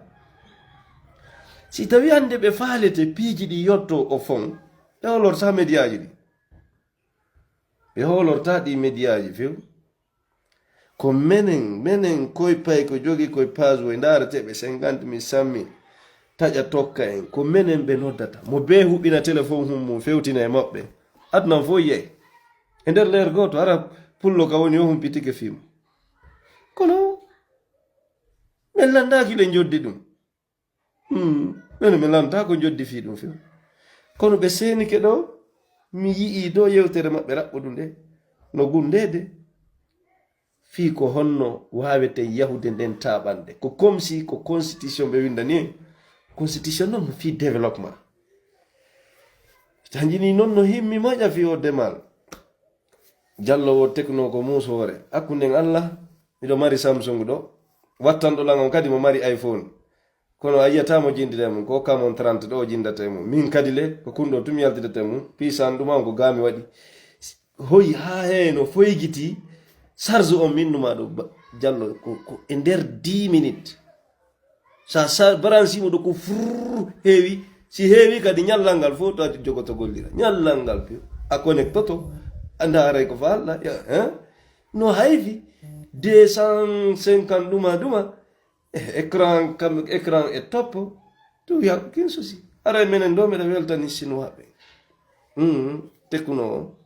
Si tawi hannde ɓe faalete piiji ɗi yotto au fond, ɓe hoolorta mediyaaji ɗi. Ɓe hoolorta ɗi mediyaaji few. Ko menen, menen koye paye ko jogi koye page woy, ndaarete ɓe cinquante mille, cent mille, taƴa tokka en. Ko menen ɓe noddata. Mo bee huɓɓina téléphone hum mum, fewtina e maɓɓe. Aduna fof yeey. E nder leer gooto, hara pullo ka woni o humpitike fii mum. Kono, min lanndaaki le njoddi ɗum. Hmm, minen mi lantaa ko njoddi fii ɗum few. Kono ɓe seenike ɗo, mi yi'ii ɗo yewtere maɓɓe raɓɓudu nde, no gunndeede. Fii ko honno waaweten yahude nden taaɓannde. Ko comme si ko constitution ɓe winndani en. Constitution non mo fii développement. Tanjini non no himmi moƴa fii o demal. Jallo o tekno ko muusoore. Hakkunden Allah, miɗo mari Samsung ɗo. Wattanɗo lan on kadi mo mari iPhone. Kono a yi'ataa mo jinndida e mum, ko Camon trente ɗo o jinndata e mum. Min kadi le, ko kun ɗo tun mi yaltidata e mum. Piisan ɗum an ko gaa mi waɗi. Hoyi haa heeno foygiti, charge on min numa ɗo ba-, Jallo ko, ko e nder dix minutes. Sa, sa branche mo ɗo ko furr heewi. Si heewi kadi ñallal ngal fof tawa jogoto gollira. Ñallal ngal pe-, a connectoto, a ndaaray ko fa Allah, ya, hein? No hayfi deux cent cinquante ɗuma ɗuma. Eh, écran, kam, écran e toppo. Tu ya, aucun souci. Aray menen ɗo, meɗa weltani Chinois ɓe. Hmm, Tecno o.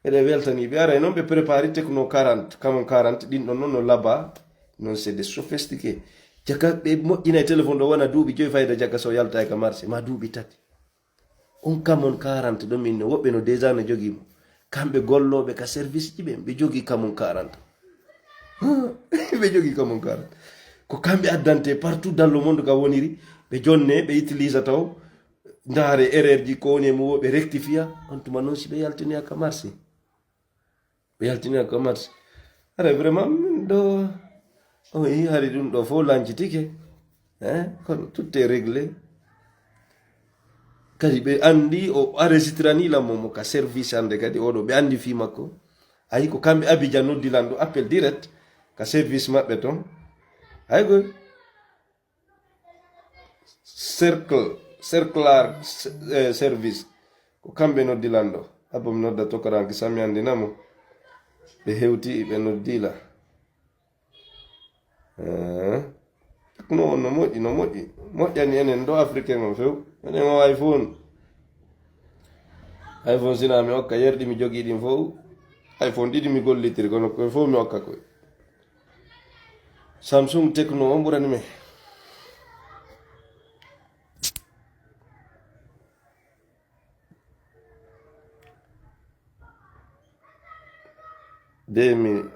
Eɗe weltani ɓe. Aray noon ɓe prépari Tecno quarante, Camon quarante, ɗin ɗon noon no laba. Noon c'est des sophistiqués. Jaka ɓe moƴƴina e téléphone ɗo wona duuɓi joyi fayda jaka so yalta e ka marché, ma duuɓi tati. On Camon quarante ɗo min no woɓɓe no déjà no jogii mo. Kamɓe gollooɓe ka service ji ɓen, ɓe jogii Camon quarante. Ɓe jogii Camon quarante. Ko kamɓe addante partout dans le monde ka woniri, ɓe jonne, ɓe utilisa taw, ndaare erreur ji ko woni e mum o, ɓe rectifia. On tuma noon si ɓe yaltini ka marché. Ɓe yaltini ka marché. Aray vraiment, min ɗo, on yi hari ɗum ɗo fof lancitike. Hein? Kono tout est réglé. Kadi ɓe anndi o enregistrani lan mo, mo ka service hannde kadi oɗo ɓe anndi fii makko. Ayi ko kamɓe Abidjan noddi lan ɗo appel direct ka service maɓɓe ton. Hay ko cercle, cerclar, eh, service. Ko kamɓe noddi lan ɗo. Abba mi nodda tokoranke Sami anndina mo. Ɓe hewti ɓe noddi la. Eh, Tecno on no moƴƴi, no moƴƴi. Moƴƴani enen ɗo Afrique on few. Enen o iPhone. iPhone sina mi okka yerɗi mi jogii ɗin fow. iPhone ɗiɗi mi gollitiri, kono koye fow mi okka koye. Samsung Tecno on ɓurani men. Deux mille.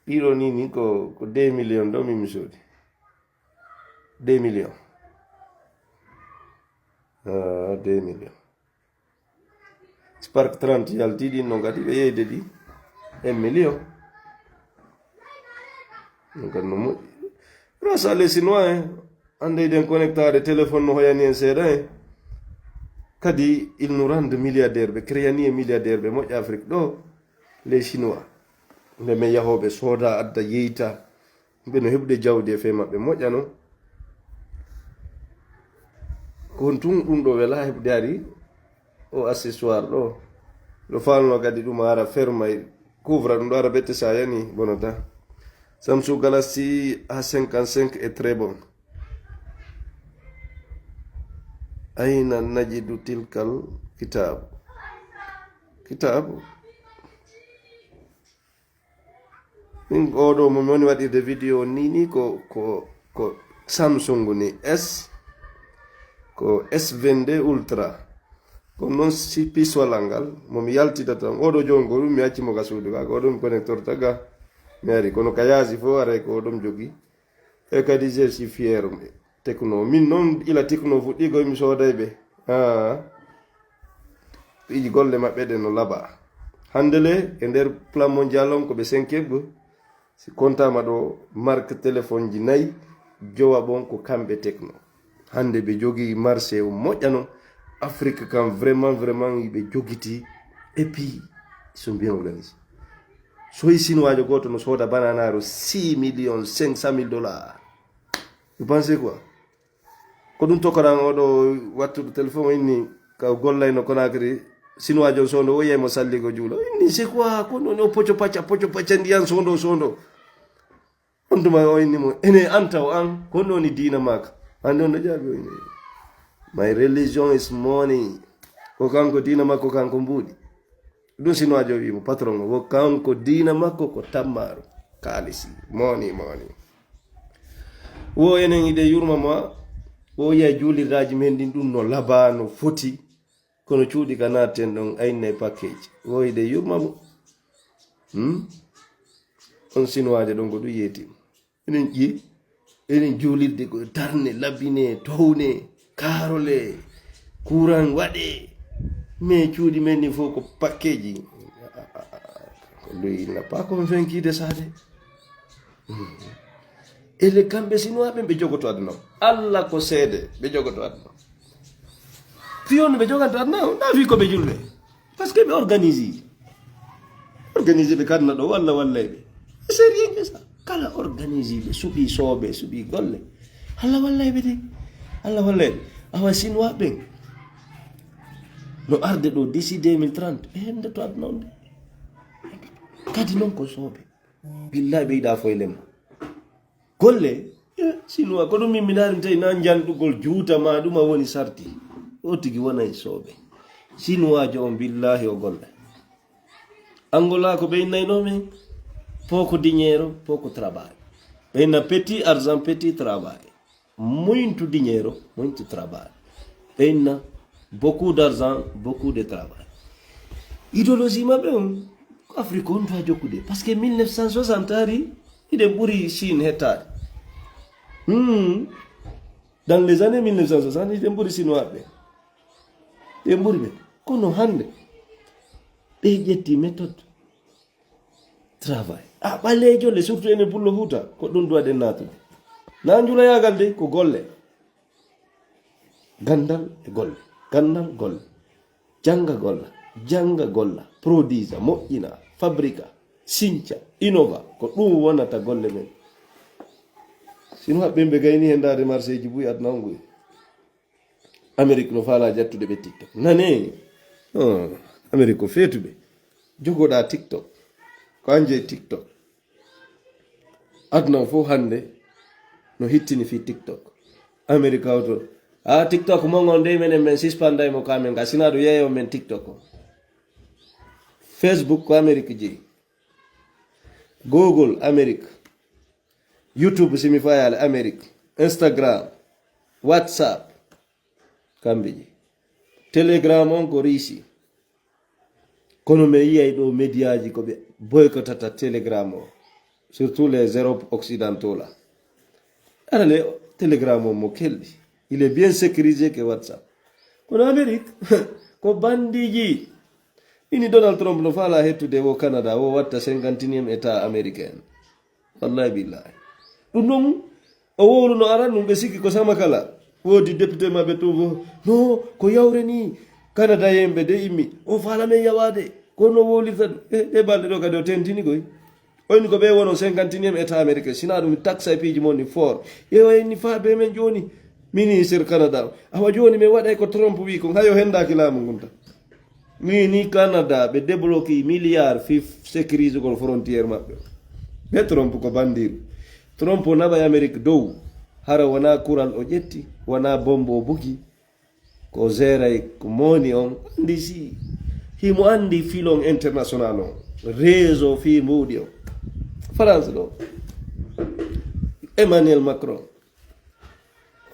Ɗiɗo ni, ni ko, ko deux millions ɗo min mi soodi. Deux millions. Ah, deux millions. Spark trente yalti ɗin non kadi ɓe yeyde ɗi. Un million. Ɗum kadi no moƴƴi. Grâce à les Chinois, hein. Hannde eɗen connectaade téléphone no hoyani en seeɗa, hein. Kadi, ils nous rendent milliardaire, ɓe créani e milliardaire ɓe moƴƴa Afrique ɗo, les Chinois. Nde men yahooɓe sooda, adda, yeyta, ɓe no heɓude jawdi e fee maɓɓe moƴƴa non. Ko on tun ɗum ɗo wela heɓude ari o accessoire ɗo. Ɗo faalno kadi ɗum ara ferma e couvra ɗum ɗo ara bette sa yani bonota. Samsung Galaxy A cinquante-cinq est très bon. Aina najidu tilkal kitabu. Kitabu. Min oɗo mo mi woni waɗirde vidéo ni ni ko, ko, ko Samsung ni S, ko S vingt-deux Ultra. Ko noon si pisolal ngal, mo mi yaltidata on. Oɗo jooni ko ɗum mi acci mo ka suudu ka, ko ɗum connecteur ta ga. Mi ari, kono ka yaasi fof aray ko ɗum jogi. E kadi, je suis fier, Tecno. Min noon, ila Tecno fuɗɗi, ko mi sooday ɓe. Ah. Iji golle maɓɓe ɗe no laba. Hannde le, e nder plan mondial on, ko ɓe cinquième. Si kontaama ɗo, marque téléphone ji nayi, jowa ɓon ko kamɓe Tecno. Hannde ɓe jogii marché o moƴƴa non. Afrique kam, vraiment, vraiment, ɓe jogiti. Et puis, ils sont bien organisés. So i Sinwaajo gooto no sooda bananaaru six millions cinq cent mille dollars. Vous pensez quoi? Ko ɗum tokoran oɗo wattuɗo téléphone o inni ka gollayno Conakry, Sinwaajo on sondo, o yiyay mo salligo juulo. Inni, c'est quoi? Ko non o poco pacca, poco pacca ndiyan sondo, sondo. On tuma o inni mo, ene an taw an, ko non woni diina maaka? Hannde on no jaabi o inni, "My religion is money." Ko kanko diina makko, kanko mbuuɗi. Ɗum Sinwaajo o wi'i mo, patron o, wo kanko diina makko ko tammaaru, kaalisi, moni, moni. Wo enen iɗe yurma mo, wo yiya juuliraaji men ɗin ɗum no laba, no foti, kono cuuɗi ka naatten ɗon, ayinna e package. Wo iɗe yurma mo. Hmm? On Sinwaajo ɗon ko ɗum yeeti. Enen ƴi, enen juulirde ko darne, labine, towne, kaarole, kuran waɗe. Mais cuuɗi men ɗin fof ko pakkeji. Ko lui, il n'a pas convaincu de ça de. Ele kamɓe Sinwaa ɓen ɓe jogoto aduna o. Alla ko seede, ɓe jogoto aduna o. Fii on no ɓe joganto aduna o, na fii ko ɓe julɓe. Parce que ɓe organisi. Organisi ɓe kadna ɗo, walla, walla e ɓe. C'est rien que ça. Kala organisi ɓe, suɓi soobe, suɓi golle. Alla walla e ɓe de. Alla walla e ɓe. Awa Sinwaa ɓen no arde ɗo d'ici deux mille trente, ɓe hendoto aduna on de. Kadi non ko soobe. Billahi ɓe yiɗa foy lemma. Golle, eh, Sinwaa, ko ɗum min mi ndaari tawi na njanɗugol juuta ma ɗum a woni sarti. O tigi wona e soobe. Sinwaajo on, billahi o golla. Angola ko ɓe innayno men, poco dinheiro, pouco trabalho. Ɓe inna petit argent, petit travail. Muito dinheiro, muito trabalho. Ɓe inna beaucoup d'argent, beaucoup de travail. Idéologie maɓɓe on, ko Afrique on to a jokkude. Parce que mille neuf cent soixante ari, iɗen ɓuri Chine hettaade. Hmm. Dans les années mille neuf cent soixante, iɗen ɓuri Sinwaa ɓe. Ɓe ɓuri ɓe. Kono hannde, ɓe ƴetti méthode travail. A ɓaleejo le, surtout enen pullo Fuuta, ko ɗum duwaɗen naatude. Na njulayaagal de, ko golle. Ganndal e golle. Ganndal, golle. Jannga golla. Jannga golla. Produisa, moƴƴina, fabrika, sinca, innova. Ko ɗum wonata golle men. Sinwaa ɓen ɓe gayni hen ndaade marché ji buy aduna on nguy. Amérique no faala jattude ɓe TikTok. Nane, oh, Amérique ko feetuɓe. Jogoɗa TikTok. Ko an jeyi TikTok. Aduna o fof hannde no hittini fii TikTok. Amérique hawto. Ah, TikTok mon on dey menen men sispanday mo ka men ga. Sina ɗum yeeyo men TikTok o. Facebook ko Amérique jeyi. Google Amérique. YouTube, si mi fayaali, Amérique. Instagram, WhatsApp, kamɓe jeyi. Telegram on ko Russie. Kono mi yiyay ɗo médiaji ko ɓe boycottata Telegram o. Surtout les Europe occidentaux là. Ara le Telegram on mo kelɗi. Il est bien sécurisé que WhatsApp. Kono Amérique, ko bandiji. Ini Donald Trump no faala hettude wo Canada, wo watta cinquantième état américain. Wallahi billahi. Ɗum noon, o wowluno aran ɗum, ɓe sikki ko sama kala. Woodi député maɓɓe tun fof, no, ko yawre ni, Canada yimɓe de immi, o faala men yawaade, ko no wowlirta ɗum. E ɗe balɗe ɗo kadi o tentini koy. Oyni ko ɓe wono cinquantième état américain, sina ɗum taxe e piiji mon ni fort. Yewa en ni faa be men jooni. Ministre Canada o. Awa jooni men waɗay ko Trump wi kon, hayo hendaaki laamu ngun tan. Wi ni Canada ɓe débloqué milliard fi sécurisugol frontière maɓɓe. Ɓe Trump ko bandiru. Trump o naɓay Amérique dow. Hara wona kural o ƴetti, wona bombe o bugi. Ko géray ko moni on andi si himo andi filon international on. Réseau fi mbuuɗi on. France ɗo. Emmanuel Macron.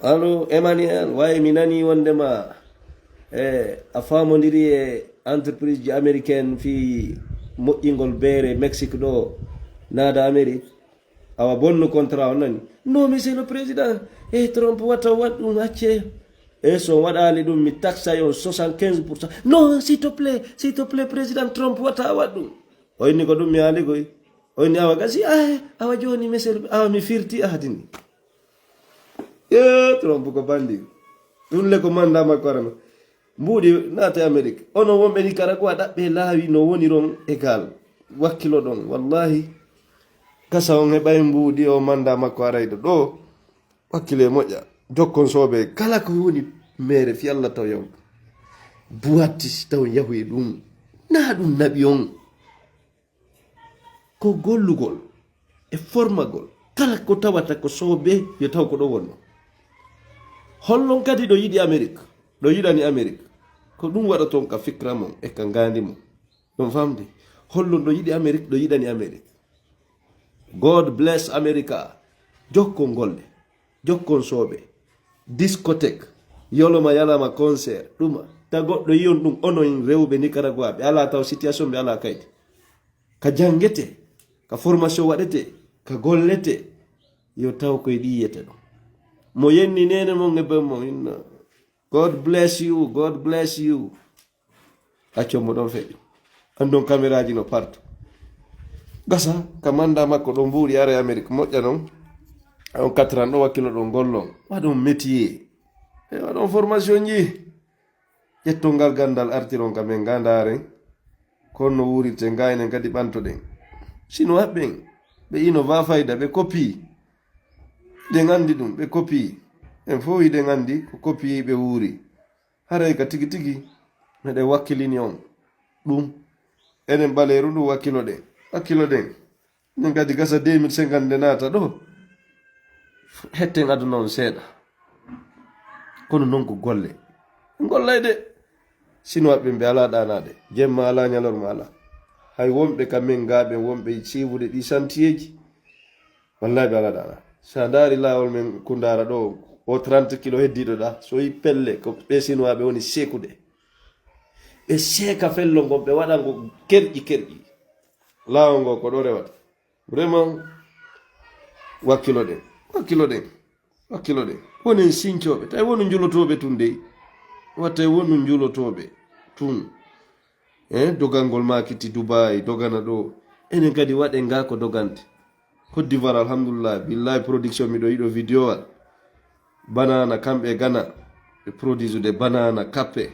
Allo, Emmanuel, wayi mi nani wondema, e, a famondiri e entreprise ji américaine fi moƴƴingol beere Mexique ɗo naada Amérique. Awa bonno contrat on nani. Non, monsieur le président, e Trump wata waɗ ɗum, acce. E so waɗali ɗum, mi taxay on soixante-quinze pour cent. Non, s'il te plaît, s'il te plaît, président Trump wata waɗ ɗum. O inni ko ɗum mi haali koy. O inni awa gasi, ay, awa jooni, monsieur le, awa mi firti ahadini. E Trump ko bandi. Ɗum le ko manda makko arama. Mbuuɗi naate Amérique. Onon wonɓe Nicaragua ɗaɓɓe laawi no woni ron égal. Wakkilo ɗon. Wallahi. Kasa on heɓay mbuuɗi o manda makko arayɗo ɗo. Wakkile moƴƴa. Jokkon soobe kala ko woni mere fi Allah taw yaw. Buwatti si taw yahu e ɗum. Na ɗum naɓi on. Ko gollugol e formagol. Kala ko tawata ko soobe yo taw ko ɗo wonno. Hollon kadi ɗo yiɗi Amérique, ɗo yiɗani Amérique. Ko ɗum waɗa toon ka fikra mon e ka ngaandi mon. Ɗum famde. Hollon ɗo yiɗi Amérique, ɗo yiɗani Amérique. God bless America. Jokkon golle. Jokkon soobe. Discothèque. Yoloma yalama concert. Ɗuma. Ta goɗɗo yiyon ɗum onon rewɓe Nicaragua. Ɓe ala taw situation ɓe ala kaydi. Ka janngete, ka formation waɗete, ka gollete, yo taw koye ɗi yiyete ɗo. Mo yenni nene mon e ben mon inna. God bless you, God bless you. Accon mo ɗon feƴƴo. Andon caméraji no partout. Gasa, ka manda makko ɗon mbuuɗi are Amérique moƴƴa non. On quatre ans ɗo wakkilo ɗon gollon. Waɗon métier. E waɗon formation ji. Ƴetton ngal gandal artiron ka men nga ndaaren. Kon no wuurirte nga enen kadi ɓantoɗen. Sino haɓɓen. Ɓe innova fayda, ɓe kopii. Ɗen andi ɗum, ɓe kopii. En fof hiɗen andi ko kopii ɓe wuuri. Haray ka tigi tigi, meɗen wakkilini on. Ɗum, enen ɓaleeru ndu wakkiloɗen. Wakkiloɗen. Min kadi gasa deux mille cinquante nde naata ɗo. Hetten aduna on seeɗa. Kono non ko golle. Gollay de. Sinoiɓe ɓe ala ɗanaade. Jemma ala, ñalorma ala. Hay wonɓe ka men nga ɓen wonɓe siifude ɗi santiyeeji. Wallahi ɓe ala ɗanaade. Sa ndaari laawol men Kundara ɗo, o trente kilo heddiɗo ɗa. So yi pelle, ko ɓe sinoiɓe woni sekude. Ɓe seeka fello ngon, ɓe waɗa ngo kerƴi kerƴi. Laawol ngo ko ɗo rewata. Vraiment, wakkiloɗen, wakkiloɗen, wakkiloɗen. Wonen sincooɓe, tawi wonu njulotooɓe tun dey. Wa tawi wonu njulotooɓe tun. Eh, dogangol maakiti Dubai, dogana ɗo. Enen kadi waɗen nga ko dogante. Côte d'Ivoire, alhamdulillah, billahi production miɗo yiɗo vidéo al. Banana, kamɓe e Ghana, ɓe produisude banana, kappe,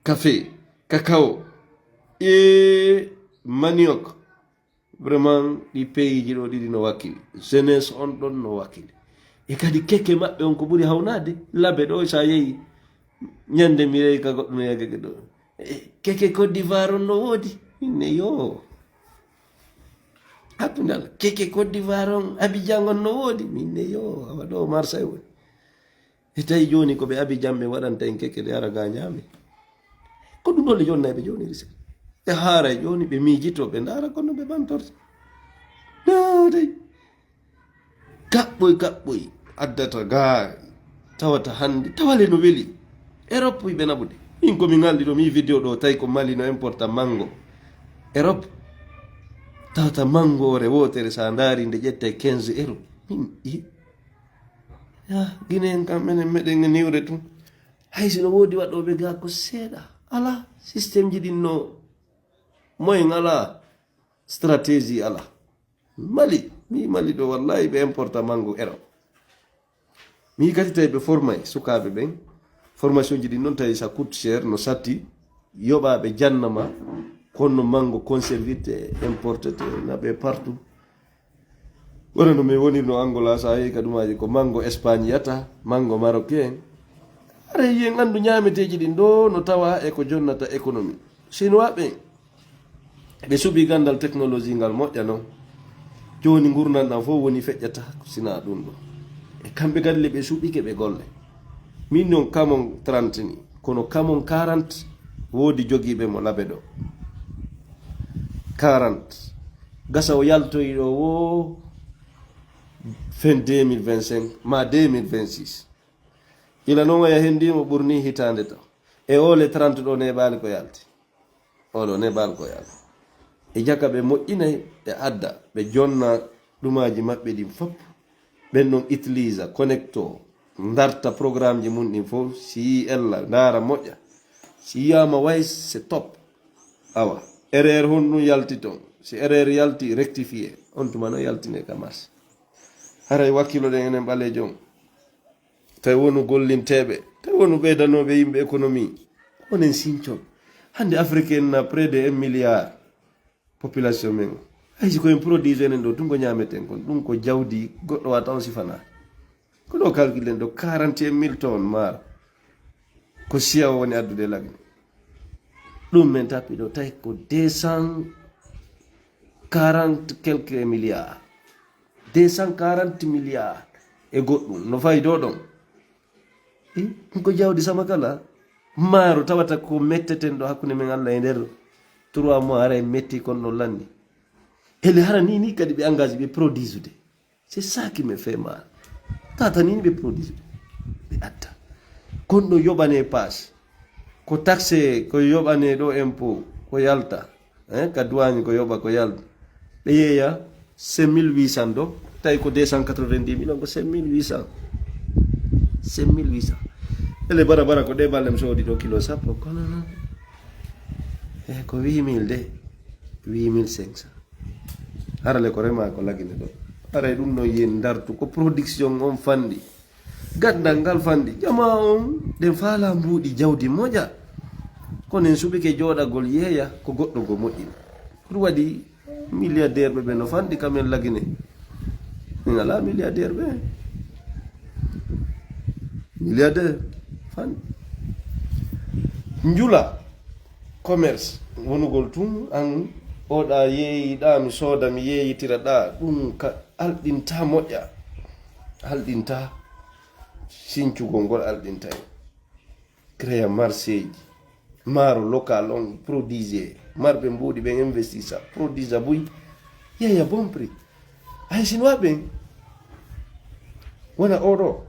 café, cacao, e manioc. Vraiment, ɗi pays ji ɗo ɗiɗi no wakkili. Jeunesse on ɗon no wakkili. E kadi keke maɓɓe on ko ɓuri hawnaade. Labe ɗo sa yehi, ñande mi yehi ka goɗɗo no yaha keke ɗo. Eh, keke Côte d'Ivoire on no woodi. Minne yo. Abdou Ndal, keke Côte d'Ivoire on, Abidjan on no woodi. Minne yo, awa ɗo Marseille woni. E tawi jooni ko ɓe Abidjan ɓe waɗanta en keke ɗe ara ga ñaame. Ko ɗum ɗon le jonnay ɓe jooni risi. Ɓe haaray jooni ɓe miijito ɓe ndaara kono ɓe ɓantorta. Ndaarey. Kaɓɓoy kaɓɓoy addata ga tawata hannde tawale no weli. Europe yiɓe naɓude. Min ko mi ngalɗi ɗo mi vidéo ɗo tawi ko Mali no importa mango. Europe tawata mango ore wootere sa ndaari nde ƴettay quinze euros. Min i Ya, Guinée en kam menen meɗen e niwre tun. Hay sino woodi waɗooɓe ga ko seeɗa. Ala système ji ɗin no moyen ala stratégie ala. Mali, mi Mali ɗo wallahi ɓe importa mango ero. Mi kadi tawi ɓe formay sukaaɓe ɓen. Formation ji ɗin noon tawi ça coûte cher, no satti. Yoɓaɓe jannama, kono mango conservité, importé, naɓe partout. Wona no min wonirno Angola, so a yehi ka ɗumaji, ko mango Espagne yata, mango marocain. Ara yen anndu ñaameteeji ɗin ɗo no tawa e ko jonnata économie. Chinois ɓen, ɓe suɓi gandal technologie ngal moƴƴa non. Jooni ngurndan ɗan fof woni feƴƴata ko sina ɗum ɗo. E kamɓe kadi le ɓe suɓike ɓe golle. Min non kamon trente ni, kono kamon quarante woodi jogiiɓe mo labe ɗo. Quarante. Gasa o yaltoyi ɗo wo fin deux mille vingt-cinq ma deux mille vingt-six. Ila non waya hendi mo ɓurni hitaande to. E ole trente ɗo neɓaali ko yalti. Oɗo neɓal ko yalti. E jaka ɓe moƴƴinay, ɓe adda, ɓe jonna ɗumaji maɓɓe ɗin fof. Ɓen non utilisa, connecto, darta programmeji mun ɗin fof. Si yi ella, ndaara moƴƴa. Si yiyama way, c'est top. Awa, erreur honɗum yalti ton? Si erreur yalti, rectifié. On tuma no yaltine ka marché. Haray wakkilo ɗen enen ɓaleejo on. Tawi wonu gollinteeɓe, tawi wonu ɓeydanooɓe yimɓe économie. Onen sincoɓe. Hannde Afrique en na près de un milliard population men o. Hay si ko en produit enen ɗo, tun ko ñaameten kon, ɗum ko jawdi goɗɗo wata on sifana. Ko ɗo calculen ɗo quarante et un mille tonnes maaro. Ko siya o woni addude lagni. Ɗum men tapi ɗo, tawi ko deux cent quarante quelques milliards. Deux cent quarante milliards e goɗɗum. No fayi ɗo ɗon. Eh, ɗum ko jawdi sama kala. Maaro tawata ko metteten ɗo hakkunde men Allah e nder trois mois, haray metti kon ɗon lanni. Hele hara ni, ni kadi ɓe engagé ɓe produisude. C'est ça qui me fait mal. Tata ni ɓe produisude. Ɓe adda. Kon ɗo yoɓane passe. Ko taxe, ko yoɓane ɗo impôt, ko yalta. Hein, ka douane ko yoɓa, ko yalta. Ɓe yeeya cinq mille huit cents ɗo, tawi ko deux cent quatre-vingt-dix mille, on ko cinq mille huit cents. Cinq mille huit cents. Ele bara bara ko ɗe ballem soodi ɗo kilo sappo, kono non. Eh, ko huit mille de. Huit mille cinq cents. Harale ko rema ko lagine ɗo. Haray ɗum no yen dartu ko production on fandi. Gandal ngal fandi. Jama on ɗen faala mbuuɗi jawdi moƴa. Kono en suɓike jooɗagol yeeya ko goɗɗo go moƴƴi. Ɗum waɗi milliardaire ɓe ɓe no fandi kamen lagine. Min ala milliardaire ɓe. Milliardaire fandi. Njula commerce wonugol tun an oɗa yeeyiɗa mi sooda mi yeeyitira ɗa ɗum ka alɗinta moƴƴa. Alɗinta sincugol ngol alɗinta en. Créa marché ji. Maaro local on produise. Marɓe mbuuɗi ɓen investisa. Produisa buy. Yeeya bon prix. Ay chinois ɓen. Wona oɗo.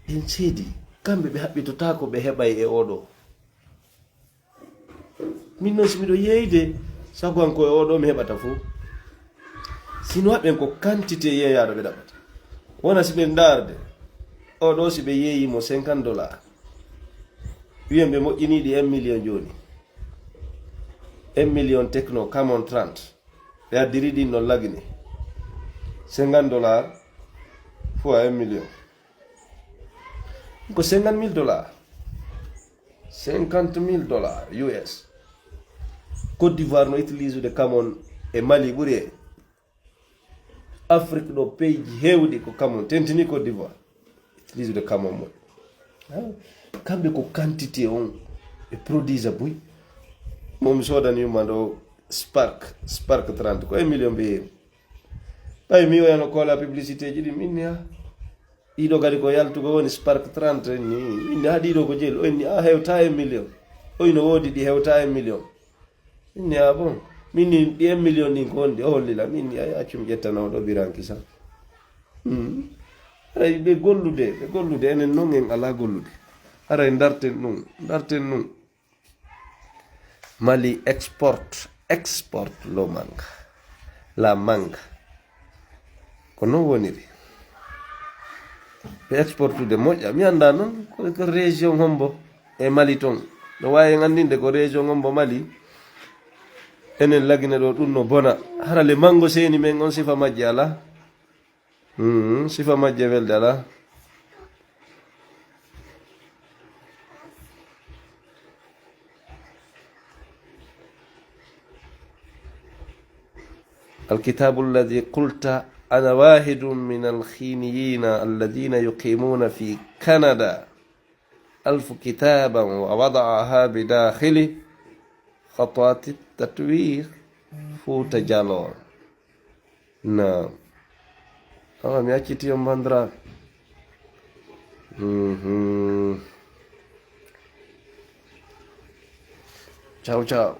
En seedi. Kamɓe ɓe haɓɓitota ko ɓe heɓay e oɗo. Min noon si miɗo yeeyde, sago an ko e oɗo mi heɓata fof. Chinois ɓen ko quantité yeeyaaɗo ɓe ɗaɓɓata. Wona si ɓe ndaarde, oɗo si ɓe yeeyimo cinquante dollars. Wiyen ɓe moƴƴiniiɗi un million jooni. Un million Tecno Camon trente. Ɓe addiri ɗin no lagine. Cinquante dollars fois un million. Ko cinquante mille dollars. Cinquante mille dollars U S. Côte d'Ivoire no utilise de Camon e Mali ɓuri e Afrique ɗo peyji heewɗi ko Camon. Tentini Côte d'Ivoire. Utilise de Camon mo. Kamɓe ko quantité on e produisa buy. Mo mi soodani yumma ɗo Spark, Spark trente ko un million ɓe yeewi. Ɓay mi wiyano kola publicité ji ɗi min ni ha. Ɗiɗo kadi ko yaltugo woni Spark trente ni. Min ni ha ɗiɗo ko jeli. O inni a hewta un million. O ino woodi ɗi hewta un million. Min ni a bon. Min ni ɗi un million ɗin ko woni ɗi o hollila. Min ni ay accum ƴettana o ɗo biranki sa. Hmm. Aray ɓe gollude, ɓe gollude enen non en ala gollude. Aray darten ɗum, darten ɗum. Mali export, export lo manga. La manga. Ko non woniri. Ɓe exportude moƴƴa. Mi annda non ko, ko région hombo e Mali ton. No wawi en anndinde ko région hombo Mali. Enen lagine ɗo ɗum no bona. Hara le mango seni men on sifa majji ala. Hmm, sifa majje welde ala. الكتاب الذي قلت أنا واحد من الخينيين الذين يقيمون في كندا ألف كتابا ووضعها بداخل خطوات التطوير. Fuuta Jaloo. Naam. Awa, mi acciti on, banndiraaɓe. Mhm. Ciao, ciao.